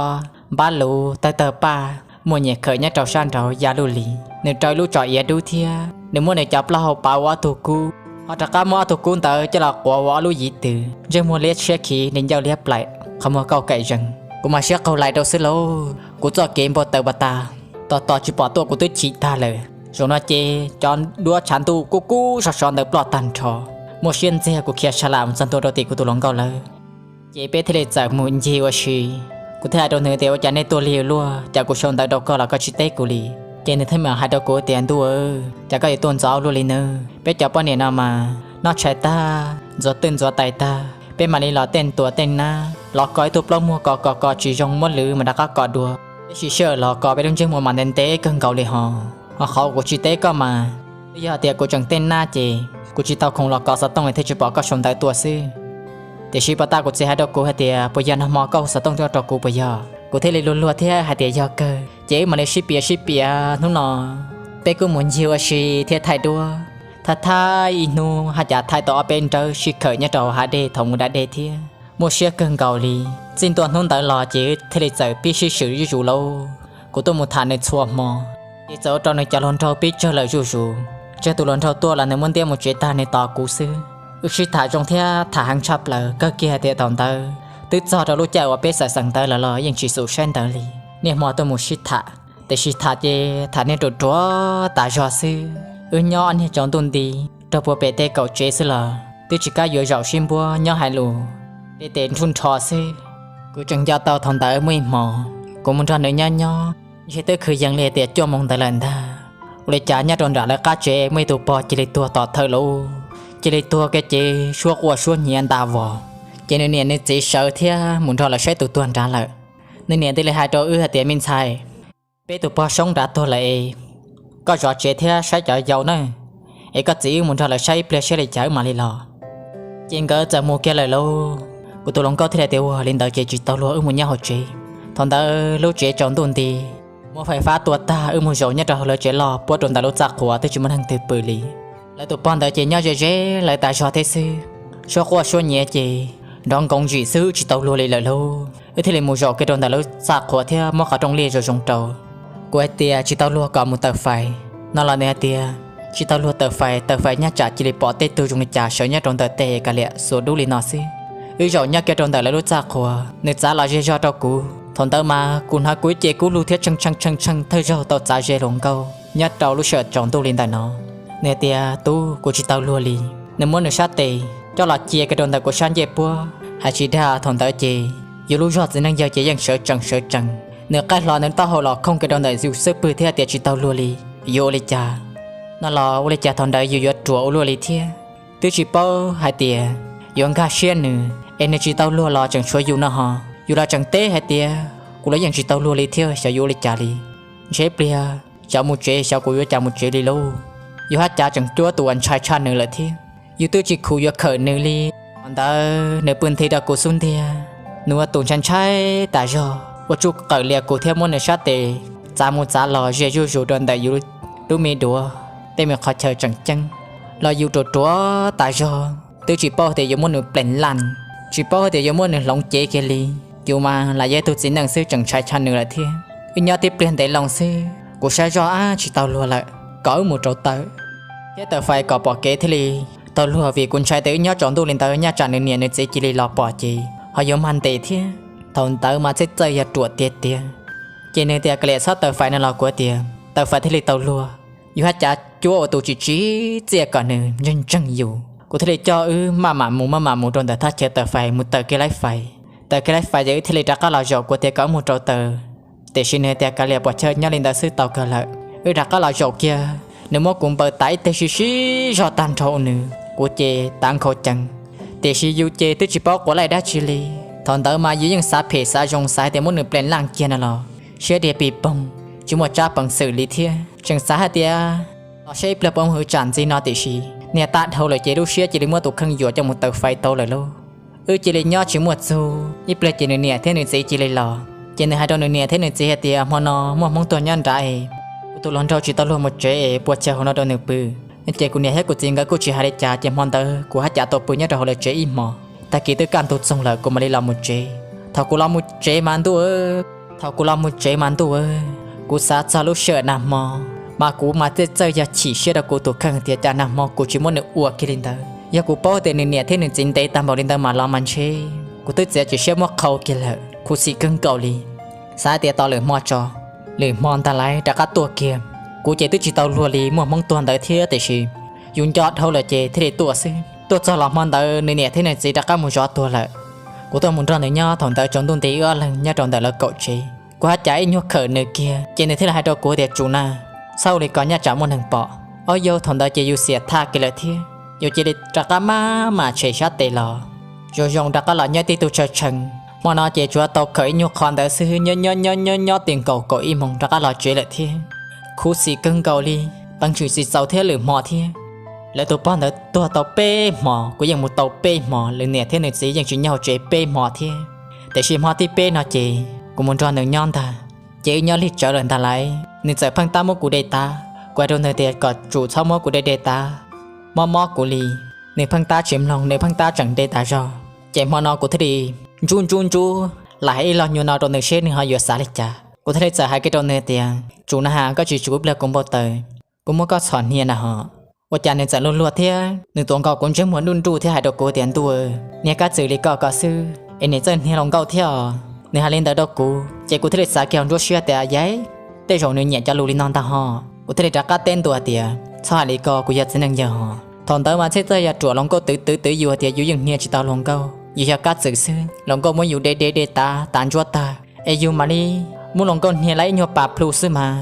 npab luv tawg tawg paj, muaj nyem khawm nyob rau sab nraud ya luj li. Nws rau ib lub tso iav dub thiab nws muab nws cov plaub hau pav ua ob tug kub, ho rov qab muab ob tug kub ntawd coj los quav ua ob lub yiv tws, ntsej muag liab tshiab khiv, nws ncauj liab plaim, qhov muag kauj kaim zees. Kuv mas siab qaug lais rau xwb lauj, kuv txoj kev npau taws pas tas. Tos tos tsis pom tuaj kuv twb chim tag lawm. Zaum no ces cov duab tshav ntuj kub kub sov sov ntawd ploj tag nrho, muaj siab ntxiag kuv khiav sa lam mus txog ntua rau tim kuv tus hluas nkauj lawv. Ces peb thiaj li txawm mus ncig ua si. Kuv thiaj hais rau nws tias, Ua cas nej tuaj lig luaj, cas kuv sau ntawv rau koj los koj tsis teb kuv li? Ces nws thiaj mam hais rau kuv tias, Ntuj, cas koj yuav tuaj ntxov luaj li nawb? Peb cov poj niam no mas noj tshais tag, ntxuav twj ntxuav tais tag, peb mam li los tej tuam tej nab, los kos ib tug plaub muag kos kos kos tsis zoo muab lwv mas rov qab kos dua. Peb sib sij hawm los kos peb lub ntsej muag mas ntev ntev kawg nkaus li hos. Ho qhov kuv tsis teb koj mas twb yog tias kuv tseem tej nab ces kuv tsis tau khoom los kos xov tooj thiaj tsis pom koj sau ntawv tuaj xwb. Tiam sis pas tas kuv txiv hais rau kuv hais tias, Puas yog nag hmo koj hu xov tooj tuaj rau kuv puas yog? Kuv thiaj li luag luag thiab hais tias, Yog kawg. Ces wb mam li sib piav sib piav hnub no, peb kuj mus ncig ua si thiab thaij duab. Thaj thaj ib hnub haj cas thaij tau ob peb nrawb sib khawm nyob rau hav dej thaum mus da dej thiab. Muaj siab kawg nkaus li. Txij ntua hnub ntawd los ces wb thiaj li txawm pib sib swm zuj zus lauj. Kuv tuaj mus tham nws txhua hmo, ces txawm ua rau nws cov hluas nraug pib tsawg lawm zuj zus. Tsawg tus hluas nraug tuaj los nws muab ntiab mus tsev tag nws tos kuv xwb. Wb sib tham zoo thiab tham heev tshaj plaws, kawg kiag hais tias thaum ntawd twb txog rau lub caij uas peb xav xeem ntawv lawm los yeej tsis xum saib ntawv li. Niaj hmo tuaj mus sib tham, tiam sis tham ces tham niag ruam ruam tas zog xwb. Wb nyob ob niag tsaus ntuj nti, nrog puag pem tej kaum tsev xwb los twb tsis kam yuav zaum sib npuab nyob hais lus, tej tes nruj nrho xwb. Kuv tseem nco tau thaum ntawd muaj ib hmos kuv mus nrog nws nyob nyob, ntshe twb kwv yees li tias cuaj moos ntawd lawm ntag. Ua li cas nyob rau nram lawv qab tsev muaj ib tug pog cia li tuag tom thawj lub, cia li tuag kiag ces suab quaj suab nyiav nta vos. Ces nws niam nws txiv sawv thiab mus nrog lawv saib tus tuag nrad lawm. Nws niam thiaj li hais rau wb hais tias, Me ntxhais, peb tus pog Soob nrad tuag lawm es koj zov tsev thiab saib cov yau na, es koj txiv wb mus nrog lawv saib ib pliag saib li cas wb mam li los. Ces nkawd txawm mus kiag lawm lauj. Kuv tus hluas nkauj thiaj li tias, Ua li ntawd ces tsis tau luag, wb mus nyob hauv tsev. Thaum ntawd lub tsev tsaus ntuj nti, muab fais fab tua tag, wb mus zaum nyob rau hauv lawv tsev loj puab rau ntawm lub txaj qhua twb tsis muaj neeg twg pw li. Lawv tus pog ntawd ces nyob ze ze lawv tas zog thiab xwb. Suab quaj suab nyiav ces nrov nkoos ntsim xwb, tsis tau luag li lawm lauj. Wb thiaj li mus zaum kiag rau ntawm lub txaj qhua thiab muab qhov rooj liaj zoo zoo rau. Kuv hais tias, Tsis tau luag kom mus taws fais. No los nws hais tias, Tsis tau luag taws fais, taws fais nyaj tsam cia li pom tej tug zoo li cas sawv nyob rau ntawm tej kav liam xuas dub li no xwb. Wb zaum nyob kiag rau ntawm lawv lub txaj qhua, nws txav los ze zog rau kuv. Thaum ntawd mas kuv hnov kuv ib ce kub lug thiab tshee tshee tshee tshee thawj zaug tau txav ze hluas nkauj nyob rau lub sij hawm tsaus ntuj li ntawm no. Nws hais tias, Tub, kuv tsis tau luag li. Nws muab nws sab tes coj los cia kiag rau ntawm kuv sab ncej puab, hais tsis dag thaum ntawd ces yus lub zog txiv neej yawg ces yeej sawv tsees sawv tsees. Nws qaij hlo nws taub hau los khooj kiag rau ntawm yus xub pwg thiab hais tias, Tsis tau luag li, yuav ua li cas? No los ua li cas thaum ntawd yus yuav ruam ua luaj li thiab? Twb tsis paub hais tias yuav nkag siab nws es nws tsis tau luag los tseem tshuav yus no ho. Yus los tseem teb hais tias, Kuv los yeej tsis tau luag li thiab, xyov yuav ua li cas li. Ntshe ib pliag xyov mus tsev, xyov kuv yuav cas mus tsev li lauj. Yus haj cav tseem cuab tus uas ntshai tshaj nws lawm thiab. Yus twb tsis khuv yuav khawm nws li. Thaum ntawd nws pw nthi rau kuv xub ntiag, nws ua tus ntshai ntshai tas zog, ua tsuj qawm lias kuv thiab muab nws sab tes txav mus txav los ze zuj zus rau ntawm yus lub me duav, tej me qhov chaw tseem ceeb los yus ruam ruam tas zog, twb tsis paub tias yuav muab nws plees laj, tsis paub tias yuav muab nws hloov cev kiag li. Yus mas lam yog ib tug txiv neej xwb tseem ntshai tshaj nws lawm thiab. Wb nyob tib pliag ntev loo xwb, kuv saib zoj ab tsis tau luag lawm, kom wb mus rauv taws thiab taws fais kom pom kev thiaj li tau luag, vim kuv ntshai tias wb nyob tsaus ntuj li ntawd nyaj tsam nws niam nws txiv cia li los pom ces ho yuav mag ntes thiab. Thaum ntawd mas txhij txawj yog ruam tiag tiag. Ces nws tias, Kav liam, txhob taws fais no los kuv tias, Taws fais thiaj li tau luag. Yus haj cav cuab ua tus tsis tsim txiaj kom nws ntseeg ntseeg yus. Kuv thiaj li coj wb maj mam mus maj mam mus rau ntawm thaj chaw taws fais mus taws kiag laib fais. Taws kiag laib fais ces wb thiaj li rov qab los zaum, kuv tias kom wb mus rauv taws. Tiam sis nws tias, Kav liam, pos chawj, nyob li ntawd xwb tau kawg lawm. Wb rov qab los zaum kiag, nws muab kuv npaws tav ib teg sib sib zog tag nrho nws, kuv ces tav nkhaus cees. Tiam sis yus ces twb tsis paub quav laij dab tsi li. Thaum ntawd mas yus yeej xav phem xav zoo, xav hais tias muab nws plees laj kiag no los siab diag pis poog, tsis muaj tsab peev xwm li thiab. Tseem xav hais tias los saib ib pliag puas muaj hwv tsam ntxiv no, tiam sis niag tag dhau lawm ces lub siab cia li muab tus kheej yuam coj mus taws fais tau lawm lauj. Wb cia li nyob tsis muaj txug, ib pliag ces nws niam thiab nws txiv cia li los. Ces nws hais rau nws niam thiab nws txiv hais tias, Hmo no muaj Hmoob tuag nyob nrad es kuv tus hluas nraug tsis tau luag mus tsev es pua chaw hauv no rau nws pw. Ces kuv niam thiab kuv txiv nkawd kuj tsis hais li cas, ces hmo ntawd kuv haj cav tau pw nyob rau hauv lawv tsev ib hmos. Tag kis twb kaj ntug txoog lawm kuv mam li los mus tsev. Thaum kuv los mus tsev mas ntuj, thaum kuv los mus tsev mas ntuj, kuv xav txog lub sij hawm nag hmo mas kuv mas txhij txawj yog chim siab rau kuv tus kheej tias cas nag hmo kuv tsis muab nws ua kiag li ntawd. Yog kuv paub tias nws niam thiab nws txiv ntev tag npaum li ntawd mas los mas ntshe kuv twb txiav txim siab muab qhau kiag lawm, khuv xim kawg nkaus li. Xav tias tos lwm hmo tso, lwm hmo ntag laiv rov qab tuaj kiag. Kuv ces twb tsis tau luag li, muaj Hmoob tuag ntawd thiab tiam sis yus nco dhau lawm ces thiaj li tuaj xwb. Tuaj txog los hmo ntawd nws niam thiab nws txiv rov qab mus zov tuag lawm. Kuv tuaj mus nrog nws nyob, thaum ntawd tsaus ntuj nti wb ob leeg nyob rau ntawm lawv kaum tsev. Kuv haj cav ib nyuag khawm nws kiag ces nws thiaj li hais rau kuv tias, Tsum na, txhob ua li ko nyaj tsam muaj neeg pom. Ob yau, thaum ntawd ces yus xiam thaj kiag lawm thiab, yus cia li rov qab maj mam tshem sab tes los zoo zoo rov qab los nyob tib tug tshaw tshee. Hmo no ces tsuas tau khawm ib nyuag qho ntawd xwb, nyob nyob nyob nyob nyob ti nkaus kaum ib moos rov qab los tsev lawm thiab. Khuv xim kawg nkaus li, peev xwm tsis txaus thiab lwm hmo thiab. Lawv tus pog ntawd tuag tau peb hmos, kuv yeej mus tau peb hmos, lwm niam thiab nws txiv yeej tsis nyob hauv tsev peb hmos thiab. Tiam sis hmo thib peb no ces kuv mus nrog nws nyob ntag, ces wb nyob lig tsawv lawm ntag laiv. Nws txawm pheej tab muab kuv de tav, kuv hais rau nws tias kom tsum txhob muab kuv de de tav, mob mob kuv li. Nws pheej tab tsis mloog, nws pheej tab tseem de tas zog. Ces hmo no kuv thiaj li ntsub ntsub ntsub, lam hais ib lo nyuag no rau nws seb nws ho yuav xav li cas. Kuv thiaj li txawm hais kiag rau nws tias, Tsum na has, koj tsis tsum ib pliag kuv npau taws, kuv muab koj txhom hnia na ho. Ua cas nws txawm luag luag thiab nws tuav nkaus kuv ntsej muag nruj nruj thiab hais rau kuv tias, Ntuj, niag kab txwm li koj ko xwb es nim txawj hnia hluas nkauj thiab os. Nws hais li ntawd rau kuv ces kuv thiaj li xav kiag hauv nruab siab tias, Yaiv, tej zaum nws nyiam cov lus li no ntag ho. Kuv thiaj li rov qab teb ntua tias, Txhob hais li ko, kuv yog txiv neej yawg ho. Thaum ntawd mas txhej txaj yog ruam hluas nkauj twv twv twv yus tias yus yeej hnia tsis tau hluas nkauj, yus yog kab txwm xwb, hluas nkauj muab yus de de de tav tav ntsuab tag es yus mam li muab hluas nkauj hnia lawm ib nyuag pas plhu xwb mas.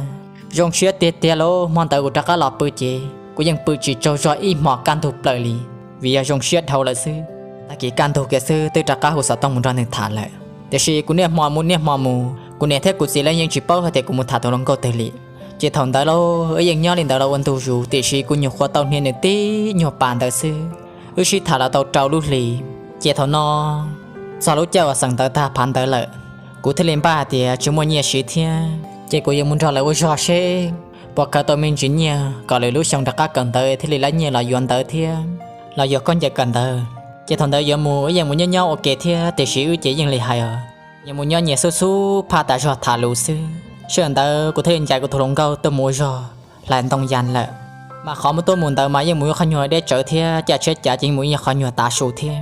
Zoo siab tiag tiag lauj, hmo ntawd kuv rov qab los pw ces kuv yeej pw tsis tsaug zog ib hmos kaj ntug plaws li, vim yog zoo siab dhau lawm xwb. Tag kis kaj ntug kiag xwb twb rov qab hu xov tooj mus nrog nws tham lawm. Tiam sis kuv niaj hmo mus niaj hmo mus, kuv niam thiab kuv txiv lawv yeej tsis paub hais tias kuv mus tham tus hluas nkauj twg li. Ces thaum ntawd los wb yeej nyob li ntawd los ua ntu zus, tiam sis kuv nyuam qhuav tau hnia nws tib nyuag pas ntawd xwb. Wb sib tham los tau rau lub hlis, ces thaum no txog lub caij uas xeem ntawv tag phav ntawv lawm, kuv thiaj li npaj hais tias tsis muaj nyiaj siv thiab ces kuv yuav mus nrog lawv ua zog seb puas khaws tau me ntsis nyiaj kom lwm lub xyoo rov qab kawm ntawv thiaj li lab nyiaj los yuav ntawv thiab los yuav khaub ncaws kawm ntawv. Ces thaum ntawd yuav mus wb yeej mus nyob nyob ua ke thiab, tiam sis wb ces yeej li hais os, yuav mus nyob nyias xub xub phaj tas zog tham lus xwb. Sij hawm ntawd kuv thiaj li ncaim kuv tus hluas nkauj tuaj mus ua zog hlais ntoo yas lawm. Mas qhov muab tuaj mus ntawd mas yeej mus ua qhov nyuag deb tsawv thiab, caij tsheb cav ces yeej mus ua qhov nyuag tav su thiab.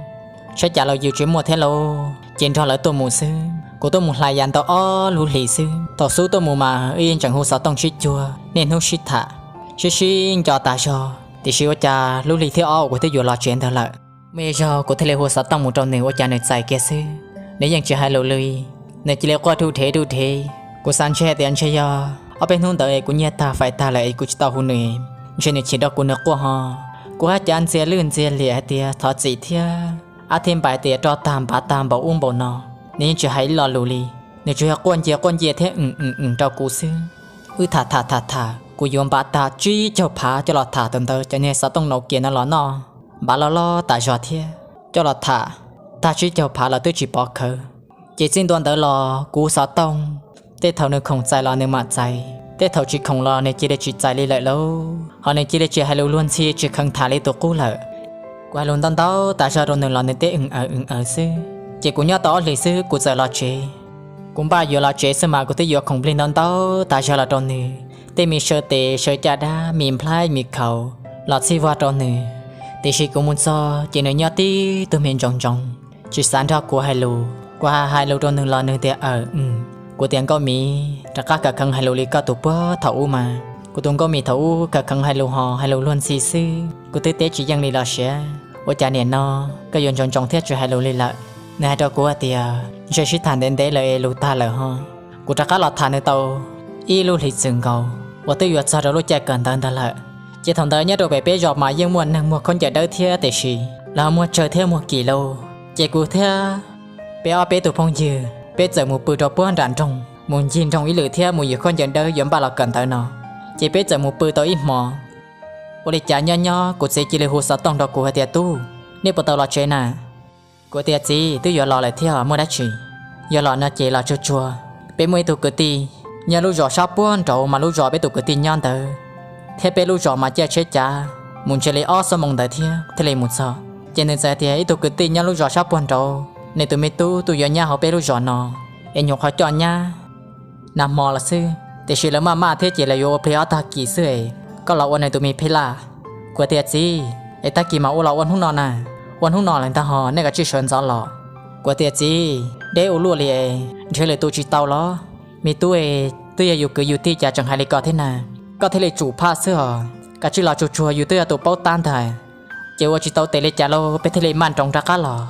Tsheb cav los yus tsis muaj thiab lauj, ces nrog lawv tuaj mus xwb. Kuv tuaj mus hlais yas ntau ob lub hlis xwb, thaum xub tuaj mus mas wb yeej tseem hu xov tooj sib cuag niaj hnub sib tham, sib sib nco tas zog. Tiam sis ua cas lub hlis thib ob uas kuv twb yuav los tsev ntawd lawm, muaj ib zaug kuv thiaj li hu xov tooj mus rau nws ua cas nws txais kiag xwb, nws yeej tsis hais lus li. Nws cia li quaj dhuj dhev dhuj dhev. Kuv xav ntshe tias ntshe yog ob peb hnub ntawd kuv nyiag tag fais tag lawm es kuv tsis tau hu nws, ntshe nws chim rau kuv nws quaj ho. Kuv haj cav ntxias lwj ntxias liam hais tias thov txim thiab, ab thiab npais tias roj tag npav tag npaum ub npaum no, nws yeej tsis hais ib lo lus li. Nws tsuas yog quaj ncia quaj ncia thiab wm wm wm rau kuv xwb. Wb tham tham tham tham, kuv yuav npav tag tsib caug phav coj los tham thaum ntawd cov niag xov tooj Nokia no los noj, npav loj loj tas zog thiab. Coj los tham tag tsib caug phav los twb tsis pov khawv. Ces txij ntua ntawd los kuv xov tooj, tej thaum nws khoom txais los nws mam txais, tej thaum tsis khoom los nws cia li tsis txais li lawm lauj. Ho nws cia li tsis hais lus luag ntxhi, tsis kheev tham li tus qub lawm. Kuv hais lus ntau ntau tas zog rau nws los nws teb wm aws wm aws xwb. Ces kuv nyob tau ob hlis xwb kuv txawm los tsev. Kuv npaj yuav los tsev xwb mas kuv twb yuav khoom nplig ntau ntau tas zog los rau nws, tej me saw tes saw caj dab, me nplhaib me khaus los txhij vog rau nws. Tiam sis kuv mus txog ces nws nyob tib tug me ntsoov ntsoov, tsis xav nrog kuv hais lus. Kuv hais hais lus rau nws los nws tias aws wm. Kuv tias Nkauj Mim, rov qab khaws kheev hais lus li koj tus puag thaum ub mas. Kuv tus Nkauj Mim thaum ub khaws kheev hais lus ho hais lus luag ntxhi xwb, kuv twb teb tsis yeej li los siav. Ua cas nim no koj yuav ntsoov ntsoov thiab tsis hais lus li lawm? Nws hais rau kuv hais tias ntshe sib tham ntev ntev lawm es lus tag lawm ho. Kuv rov qab los tham nws tau ib lub hlis txwm nkaus uas twb yuav txog rau lub caij kawm ntawv ntag lawm. Ces thaum ntawd nyob rau pem peb zos mas yeej muaj neeg muag khaub ncaws dawb thiab, tiam sis lawv muag tsawg thiab muag kim lauj. Ces kuv thiab peb ob peb tug phooj ywg peb txawm mus pw rau puag nram nroog, mus ncig nroog ib lwm thiab mus yuav khaub ncaws dawb yuav npaj los kawm ntawv no. Ces peb txawm mus pw tau ib hmos. Ua li cas nyob nyob kuv txiv cia li hu xov tooj rau kuv hais tias tub, nej puas tau los tsev na? Kuv tias txiv, twb yuav los lawm thiab, muaj dab tsi? Yog los no ces los tsuag tsuag. Peb muaj ib tug kwv tij nyob lub zos sab puag nraud mas lub zos peb tus kwv tij nyob ntawd thiab peb lub zos mas caij tsheb cav mus ntshe li ob xuab moos ntawd thiab thiaj li mus txog. Ces nws txawm hais tias ib tug kwv tij nyob lub zos sab puag nraud, nws tus me tub tuaj yuav nyab hauv peb lub zos no es nyuam qhuav coj nyab nag hmo los xwb, tiam sis lawv maj maj thiab ces lawv yuav ua plig ob tag kis xwb es koj los ua nws tus me phij laj. Kuv tias txiv, es tag kis mas ua los ua hnub no na, ua hnub no lawm ntag ho nej kav tsij sawv ntxov los. Kuv tias txiv, deb ua luaj li es nrhiav lwm tus tsis tau los? Me tub es twb yog yus kwv yus tij cas tseem hais li ko thiab na, koj thiaj li tsum phaj xwb os, kav tsij los tsuag tsuag yus twb yog tus paub tab ntag. Ces ua tsis tau tes li cas lauj peb thiaj li maj nroos rov qab los.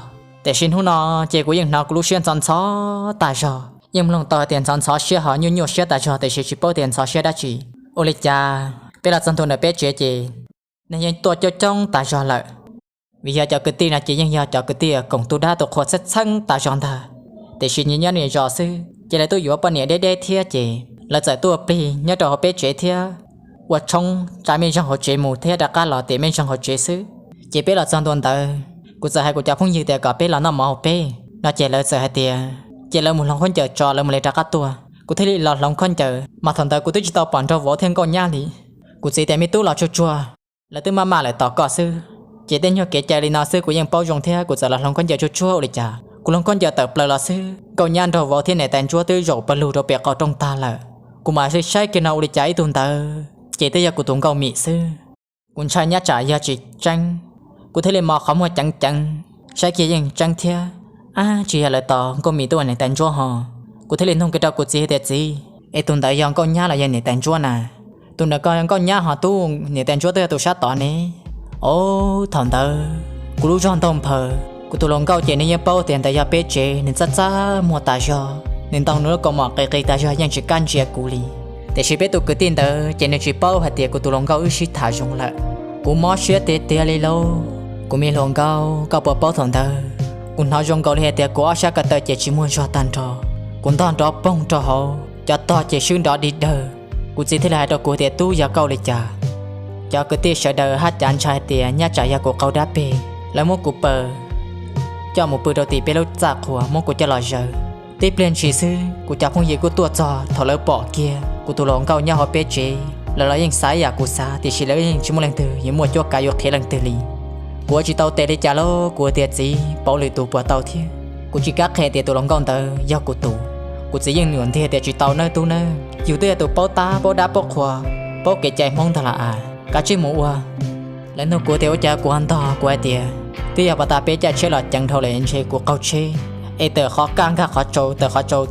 Tiam sis hnub no ces kuv yeej hnov kuv lub siab ntxhov ntxhov tag zog, yeej mloog tau hais tias ntxhov ntxhov siab ho nyuaj nyuaj siab tas zog tiam sis tsis paub tias ntxhov siab dab tsi. Ua li cas peb los txog ntua ntawm peb tsev ces neeg yeej tuaj coob coob tas zog lawm. Vim yog cov kwv tij no ces yeej yog cov kwv tij koom tus dab tus qhua txheeb txheeb tas zog ntag, tiam sis nyias nyob nyias zos xwb ces lawv twb yuav poj niam deb deb thiab ces lawv txawm tuaj plig nyob rau hauv peb tsev thiab ua tshoob tsa mej zeeg hauv tsev mus thiab rov qab los tias mej zeeg hauv tsev xwb. Ces peb los txog ntua ntawd, kuv txawm hais kuv cov phooj ywg tias kom peb los noj mov hauv peb no ces lawv txawm hais tias ces lawv mus hloov khaub ncaws tso lawv mam li rov qab tuaj. Kuv thiaj li los hloov khaub ncaws mas thaum ntawd kuv twb tsis tau pom Nraug Vauv thiab Nkauj Nyab li. Kuv txiv tias me tub los tsuag tsuag, lawv twb maj maj lawm tos koj xwb. Ces tej nyuag kev cai li no xwb kuv yeej paub zoo thiab kuv txawm los hloov khaub ncaws tsuag tsuag ua li cas. Kuv hloov khaub ncaws tawm plaws los xwb, Nkauj Nyab Nraug Vauv thiab niam tais ntsuab twb zaum pawg lug rau pem qaum rooj tag lawm. Kuv mam li saib kiag no ua li cas ib tug ntawd ces twb yog kuv tus Nkauj Mim xwb. Kuv ntshai nyab tsam yog tsis tseeb, kuv thiaj li mos qhov muag ceev ceev, saib kiag yeej tseeb thiab. Ab, tsis yog lawv tos Nkauj Mim tuaj ua niam tais ntsuab ho. Kuv thiaj li nug kiag rau kuv txiv hais tias txiv, es tus ntawd yog Nkauj Nyab los yog niam tais ntsuab na? Tus ntawd ko yog Nkauj Nyab ho tub, niam tais ntsuab twb yog tus sab tod ne. Ob, thaum ntawd kuv lub zog ntaug nphaws, kuv tus hluas nkauj ces nws yeej paub tias ntawd yog peb tsev, nws txaj txaj muag tas zog, nws ntoo nws lub kaus mom qis qis tas zog yeej tsis kam ntsia kuv li. Tiam sis peb tus kwv tij ntawd ces nws tsis paub hais tias kuv tus hluas nkauj wb sib tham zoo lawm. Kuv mob siab tiag tiag li lauj. Kuv me hluas nkauj, koj puas paub thaum ntawd kuv hnov zoo nkaus li hais tias kuv ob sab ko taw ces tsis muaj zog tag nrho. Kuv ntog nrov poog rau hauv, cov tog ces swb nrov dig dawg. Kuv txiv thiaj li hais rau kuv tias, Tub, yog koj ua li cas? Cov kwv tij sawv daws haj cav ntshai hais tias nyaj tsam yog kuv qaug dab peg, lawv muab kuv paws coj mus pw rau tim peb lub txaj qhua, muab kuv coj los zaws. Tib pliag ntshis xwb kuv cov phooj ywg kuj tuaj txog. Thaum lawv pom kiag kuv tus hluas nkauj nyob hauv peb tsev, lawv los yeej xav ib yam kuv xav, tiam sis lawv yeej tsis muaj leej twg yuav muaj cuab kav yuav qhia leej twg li. Kuv ua tsis tau tes li cas lauj, kuv tias, Txiv, pauv lwm tus puas tau thiab? Kuv tsis kam qhia tias tus hluas nkauj ntawd yog kuv tus. Kuv txiv yeej nyuam ntiag tias, Tsis tau nawb tub nawb, yus twb yog tus paub tab paub dab paub qhua, paub kev cai Hmoob ntag las as, kav tsij mus ua. Lawv nug kuv tias ua cas kuv ho ntog, kuv hais tias, Twb yog pas tas peb caij tsheb los ceev dhau lawm ntshe kuv qaug tsheb, es tawm qhov kaj nkag qhov tsau, tawm qhov tsau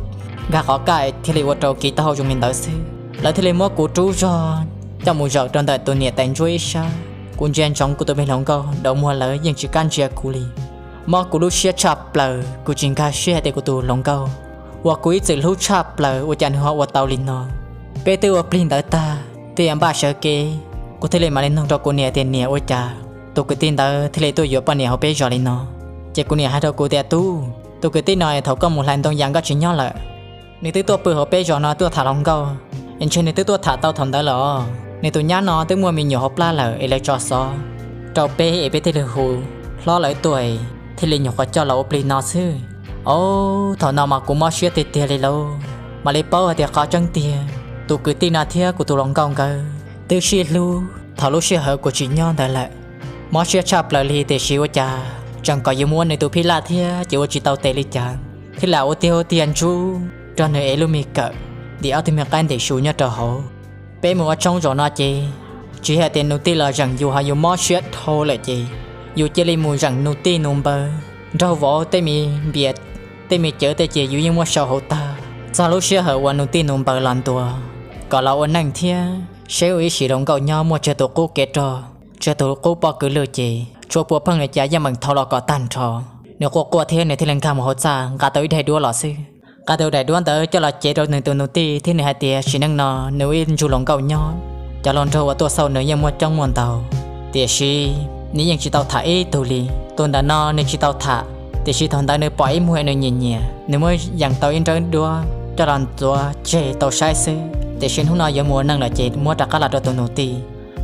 nkag qhov kaj thiaj li ua rau kiv taub hau zoo li ntawd xwb. Lawv thiaj li muab kuv rub zog coj mus zaum rau ntawm tus niam tais ntsuab ib sab. Kuv ntsia ntsoov kuv tus me hluas nkauj, daus muag lawv yeej tsis kam ntsia kuv li. Mob kuv lub siab tshaj plaws, kuv tsis nkag siab hais tias kuv tus hluas nkauj uas kuv ib txwm hlub tshaj plaws ua cas nws ho ua tau li no. Peb twb ua plig ntawd tag, twb yuav npaj sawv kev, kuv thiaj li mam li nug rau kuv niam tias, Niam, ua cas tus kwv tij ntawd thiaj li tuaj yuav poj niam hauv peb zos li no? Ces kuv niam hais rau kuv tias, Tub, tus kwv tij no thaum koj mus hlais ntoo yas koj tsis nyob lawm, nws twb tuaj pw hauv peb zos no tuaj tham hluas nkauj, es ntshe nws twb tuaj tham tau thaum ntawd lawm os. Nws tus nyab no twb muaj me nyuam hauv plab lawm es lawv tso xov rau peb es peb thiaj li hu hlob lawv tuaj, thiaj li nyuam qhuav coj los ua plig no xwb. Ob, thaum no mas kuv mob siab tiag tiag li lauj. Mam li paub hais tias qhov tseeb tiag tus kwv tij no thiab kuv tus hluas nkauj nkawd twb sib hlub thaum lub sij hawm kuv tsis nyob ntawd lawm. Mob siab tshaj plaws li tiam sis ua cas tseem kom yuav mus ua nws tus phij laj thiab ces ua tsis tau tes li cas, thiaj lam ua tiag ua tiag ntsub rau nws ev lub me kawm ntim ob tug me qaib ntim su nyob rau hauv. Peb mus ua tshoob zaum no ces tsis hais tias nus tij los zeem yus ho yus mob siab dhau lawm ces yus cia li mus zeem nus tij nus npawg, nraug vauv tej me npias tej me cawv tej ces yus yeej muab sau hauv tag. Txog lub sij hawm uas nus tij nus npawg los ntuas kom los ua neej thiab seb ua ib sim hluas nkauj nyob muaj tsawg tus qub kev rog, tsawg tus qub pob kws lwj ces tshuav puas pheej li cas yeej meem thau los kom tag nrho. Nws quaj quaj thiab nws thiaj li nkag mus hauv txaj nqa tau ib daim duab los xwb. Nqa tau daim duab ntawd coj los cev rau nws tus nus tij thiab nws hais tias sim neej no nws ua ib ntsug hluas nkauj nyob, cov hluas nraug uas tuaj xauj nws yeej muaj coob muaj ntau, tiam sis nws yeej tsis tau tham ib tug li. Tus ntawm no nws tsis tau tham, tiam sis thaum ntawd nws pom ib muag nws nyiam nyiam, nws muab yees tau ib nrawb duab coj los ntxuav tseg tau saib xwb, tiam sis hnub no yuav mus ua neej lawm ces muab rov qab los rau tus nus tij.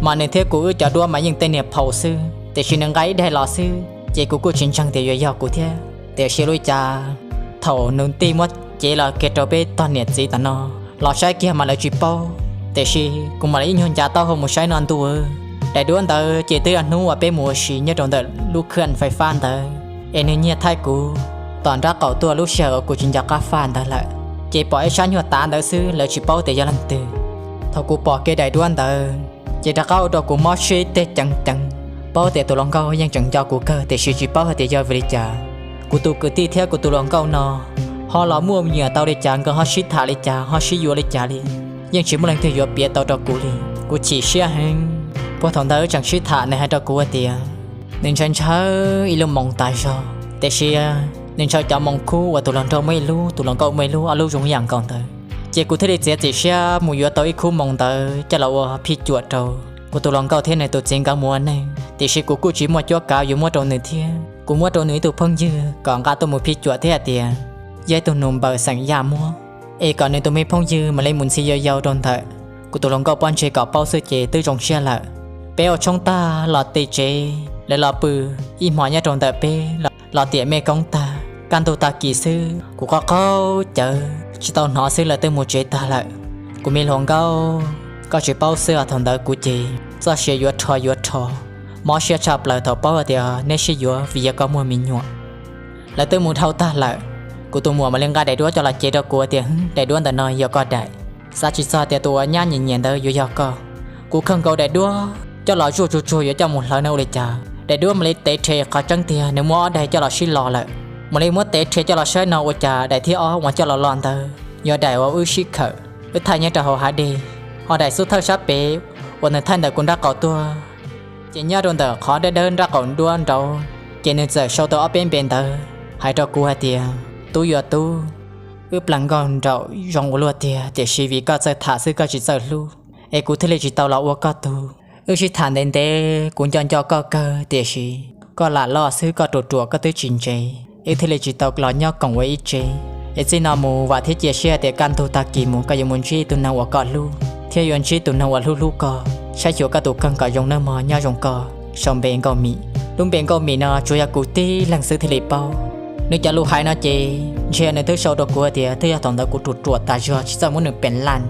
Mas nws thiab kuv wb cov duab mas yeej tej niag phaum xwb, tiam sis nws nqa ib daim los xwb ces kuv kuj tsis ntseeg tias yuav yog kuv thiab. Tiam sis ua li cas thaum nus tij muab cev los kiag rau peb tog niam txiv tom no los saib kiag mas lawv tsis paub, tiam sis kuv mam li ib nyuag ncav taub hau mus saib no ntuj, daim duab ntawd ces twb yog hnub uas peb mus ua si nyob rau ntawm lub khaj fais fab ntawd es nws nyiag thaij kuv tom nrab qaum tuaj lub sij hawm uas kuv tsis nco qab faj ntawd lawm. Ces pom ib sab nyuag tav ntawd xwb lawv tsis paub tias yog leej twg. Thaum kuv pom kiag daim duab ntawd ces rov qab ua rau kuv mob siab ib teg ceev ceev, paub tias tus hluas nkauj yeej tseem nco kuv kawg tiam sis tsis paub hais tias yog vim li cas kuv tus kwv tij thiab kuv tus hluas nkauj no ho los muaj me nyuam tau li cas, nkawd ho sib tham li cas ho sib yuav li cas li, yeej tsis muaj leej twg yuav piav tau rau kuv li. Kuv chim siab heev. Puag thaum ntawd tseem sib tham nws hais rau kuv hais tias nws ntshaw ntshaw ib lub moos tas zog, tiam sis nws ntshaw cov moos khub uas tus hluas nraug muaj ib lub, tus hluas nkauj muaj ib lub, ob lub zoo ib yam nkaus ntawd. Ces kuv thiaj li txiav txim siab mus yuav tau ib khub moos ntawd coj los ua phij cuam rau kuv tus hluas nkauj thiab nws tus txiv nkawd mus ua neej. Tiam sis kuv kuj tsis muaj cuab kav yuav muab rau nws thiab, kuv muab rau nws ib tug phooj ywg kom nqa tuaj mus phij cuam thiab hais tias yog ib tug nus npaws xeem Yaj muab, es kom nws tus me phooj ywg mam li mus ntxhi yau yau rau ntawm kuv tus hluas nkauj pob ntseg kom paub xwb ces twb zoo siab lawm. Peb ua tshoob tag los ti tsev, lawv los pw ib hmo nyob rau ntawm peb, los tiam mej koob tag, kaj ntug tag kis xwb kuv qaug qaug cawv tsis tau hnov xwb lawv twb mus tsev tag lawm. Kuv me hluas nkauj, koj tsis paub xwb os, thaum ntawd kuv ces txoj sia yuav rho yuav rho, mob siab tshaj plaws thaum paub hais tias neb sib yuav vim yog koj muaj me nyuam. Lawv twb mus dhau tag lawm, kuv tus muam mam li nqa daim duab coj los cev rau kuv tias, Hwb, daim duab ntawm no yog koj daim. Xav tsis txog tias tus uas nyab nyiam nyiam ntawd yuav yog koj. Kuv khaws nkaus daim duab coj los zuaj tsuag tsuag yuav coj mus hlawv no ua li cas, daim duab mam li tev rhe, qhov tseeb tiag nws muab ob daim coj los sib los lawm. Mam li muab tev rhe coj los saib no ua cas daim thib ob uas coj los los ntawd yog daim uas wb sib khawm, wb thaij nyob rau hauv hav dej, ho daim xub thawj sab pem uas nws thaij ntawm kuv nrab qaum tuaj Ces nyob rau ntawm qhov dawb dawb nraub qaum nruab nraud, ces nws txawm sau tau ob peb npe ntawd hais rau kuv hais tias, Tub yuav tub, wb plees nkauj nraum zoo ua luaj tiag, tiam sis vim koj txawj tham xwb koj tsis txawj hlub, es kuv thiaj li tsis tau los ua koj tug. Wb sib tham ntev ntev, kuv nco nco koj kawg, tiam sis koj lam loj xwb, koj ruam ruam koj twb tsis ntsev, wb thiaj li tsis tau los nyob koom ua ib tsev. Es txij no mus vam thiab cia siab tias kaj ntug tag kis mus koj yuav mus ntsib tus neeg uas koj hlub thiab yuav ntsib tus neeg uas hlub hlub koj. Saib xyuas koj tus kawg kom zoo nawb mog, nyob zoo koj. Sau npe Nkauj Mim. Lub npe Nkauj Mim no tsuas yog kuv tib leeg xwb thiaj li paub. Nws cov lus hais no ces ntshe nws twb sau rau kuv tias twb yog thaum ntawd kuv ruam ruam tas zog tsis txawj muab nws pem laj.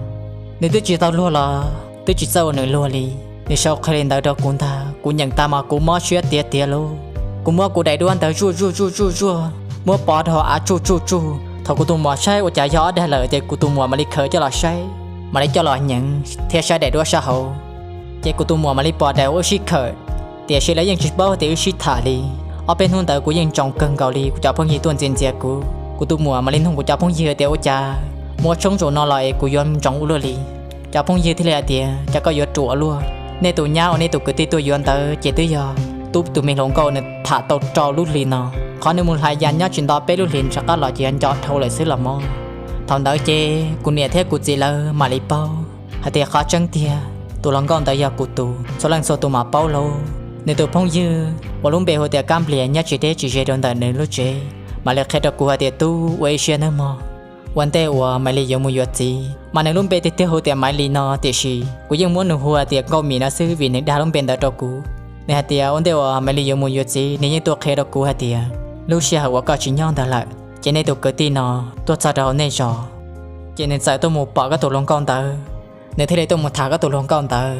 Nws twb tsis tau luag los twb tsis txawj ua nws luag li. Nws sau qhia li ntawd rau kuv ntag, kuv nyeem tag mas kuv mob siab tiag tiag lauj. Kuv muab kuv daim duab ntawd zuaj zuaj zuaj zuaj zuaj, muab pov rau av tsuj tsuj tsuj. Thaum kuv tus muam saib ua cas yog ob daim lawm ces kuv tus muam mam li khaws coj los saib, mam li coj los nyeem thiab saib daim duab sab hauv. Ces kuv tus muam mam li pom daim uas wb sib khawm, tiam sis lawv yeej tsis paub tias wb sib tham li. Ob peb hnub ntawd kuv yeej ntsoov kawg nkaus li, kuv cov phooj ywg tuaj ntxias ntxias kuv. Kuv tus muam mam li nug kuv cov phooj ywg tias ua cas muaj tshoob zaum no los es kuv yuav ntsoov ua luaj li. Cov phooj ywg thiaj li hais tias, Cas koj yuav ruam luaj? Nej tus nyab uas nej tus kwv tij tuaj yuav ntawd ces twb yog tub tus me hluas nkauj nws tham tau rau lub hlis no. Qhov nws mus hlais yas nyob tsis nto peb lub hlis rov qab los ces nco dhau lawm xwb los mas. Thaum ntawd ces kuv niam thiab kuv txiv lawv mam li paub hais tias qhov tseeb tiag tus hluas nkauj ntawd yog kuv tus, txhua leej txhua tus mam paub lauj. Nws tus phooj ywg uas lub npe hu tias Kab Nplias nyob tsis deb tsis ze rau ntawm nws lub tsev mam li qhia rau kuv hais tias, Tub, ua ib siab nawb mog. Ua ntej uas Maiv Lis yuav mus yuav txiv mas nws lub npe tiag tiag hu tias Maiv Lis no, tiam sis kuv yeej muab nws hu hais tias Nkauj Mim no xwb vim nws dag lub npe ntawd rau kuv. Nws hais tias ua ntej uas Maiv Lis yuav mus yuav txiv nws yeej tuaj qhia rau kuv hais tias lub sij hawm uas koj tsis nyob ntawd lawm ces nej tus kwv tij no tuaj txog rau hauv nej zos, ces nws txawm tuaj mus pom koj tus hluas nkauj ntawd, nws thiaj li tuaj mus tham koj tus hluas nkauj ntawd.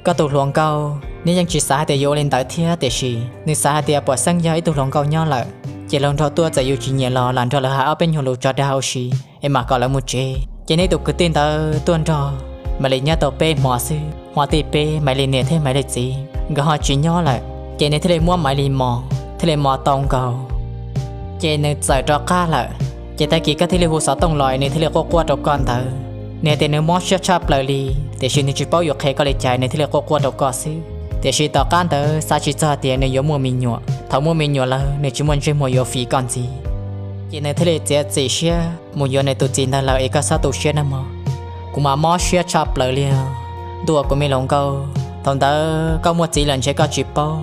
Koj tus hluas nkauj nws yeej tsis xav hais tias yuav ua li ntawd thiab, tiam sis nws xav hais tias puas xeeb yog ib tug hluas nkauj nyob lawm, ces hluas nraug tuaj txawm yus tsis nyiam los lam nrog lawv hais ob peb nyuag lus tso dag hauv siv es mam kom lawv mus tsev. Ces nej tus kwv tij ntawd tuaj nrog Maiv Lis nyob tau peb hmo xwb, hmo thib peb Maiv Lis niam thiab Maiv Lis txiv nkawd ho tsis nyob lawm, ces nws thiaj li muab Maiv Lis mos thiaj li mos tau nkaus. Ces nws txawm rov qab lawm. Ces tag kis koj thiaj li hu xov tooj los nws thiaj li quaj quaj rau koj ntawd. Nws hais tias nws mob siab tshaj plaws li, tiam sis nws tsis paub yuav qhia koj li cas nws thiaj li quaj quaj rau koj xwb. Tiam sis tom qab ntawd xav tsis txog tias nws yuav muaj me nyuam, thaum muaj me nyuam lawm nws tsis muaj ntsej muag yuav fiv koj ntxiv. Ces nws thiaj li txiav txim siab mus yuav nws tus txiv ntawd lawm es koj txhob tu siab nawb mog. Kuv mas mob siab tshaj plaws li os. Ntuj, kuv me hluas nkauj, thaum ntawd koj muaj txiv lawm ntshe koj tsis paub,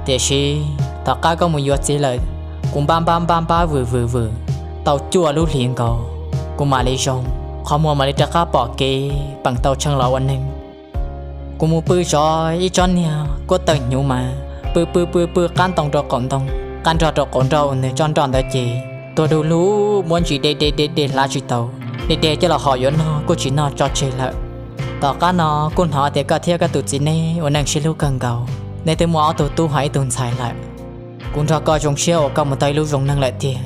tiam sis tom qab koj mus yuav txiv lawm, kuv npab npab npab npab vwm vwm vwm tau cuaj lub hlis nkaus, kuv mam li zoo, qhov muag mam li rov qab pom kev peem tau tshee los ua neeg. Kuv mus pw zov ib tsob niag kuab tawg hnyuv mas pw pw pw pw qab ntoo rau qaum ntoo, qab nroj rau qaum nroj, ua nws tsob nroj ntawd ces tuag du lug, muab ntsis de de de de hlav tsis tau, de de coj los hom yuav noj kuj tsis noj, tso tseg lawm. Tom qab no kuj hnov tias koj thiab koj tus txiv neb ua neej sib hlub kawg nkaus, neb twb muaj ob tug tub hos ib tug ntxhais lawm. Kuv nrog koj zoo siab uas koj mus tau ib lub zoo neeg lawm tiag,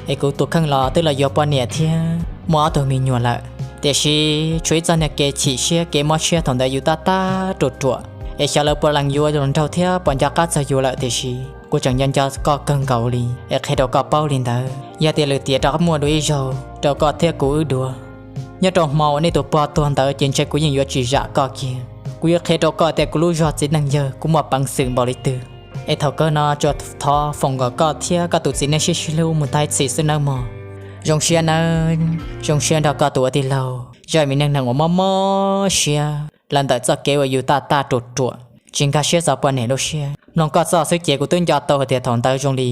es kuv tus kheej los twb los yuav poj niam thiab muaj ob tug me nyuam lawm. Tiam sis tshuav ib txoj niag kev chim siab kev mob siab thaum ntawd yus tab tab ruam ruam, es xyov lawv puas lees yuav hluas nraug thiab puas nco qab txog yus lawm, tiam sis kuv tseem nco nco koj kawg nkaus li es qhia rau koj paub li ntawd. Yog tias lwm tiam rov qab muaj dua ib zaug rau koj thiab kuv wb dua, nyob rau hmo uas nej tus pog tuag ntawd ces ntshe kuv yeej yuav tsis zam koj kiag. Kuv yuav qhia rau koj tias kuv lub zog txiv neej yawg kuv muaj peev xwm npaum li twg. Es thaum kawg no tsuas thov foom kom koj thiab koj tus txiv neb sib sib hlub mus tag ib txhis xwb nawb mog. Zoo siab nawb, zoo siab nrog koj tus ua tij laug zaj me neej neeg uas mob mob siab los ntawm txoj kev uas yus tab tab ruam ruam, tsis nkag siab txog poj niam lub siab. Mloog koj txoj xwb ces kuv twb nco tau hais tias thaum ntawd zoo li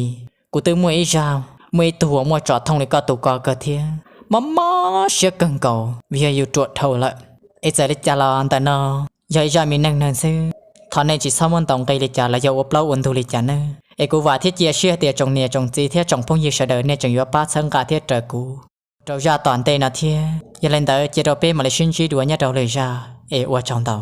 kuv twb muaj ib zaj, muaj ib tug uas muaj tsom thooj li koj tus ko kawg thiab. Mob mob siab kawg nkaus vim yog yus ruam dhau lawm. Es txawm li cas los ntawm no yog ib zaj me neej neeg xwb, thov nej tsis txhob muab ntaus nqi li cas los yog ua plaub ua ntug li cas nawb. Es kuv vam thiab cia siab tias tsoom niam tsoom txiv thiab tsoom phooj ywg sawv daws nej tseem yuav pab txhawb nqa thiab raws kuv rau zaj tom ntej no thiab. Yog li ntawd cia rau peb mam li sib ntsib dua nyob rau lwm zaj, es ua tsaug ntau.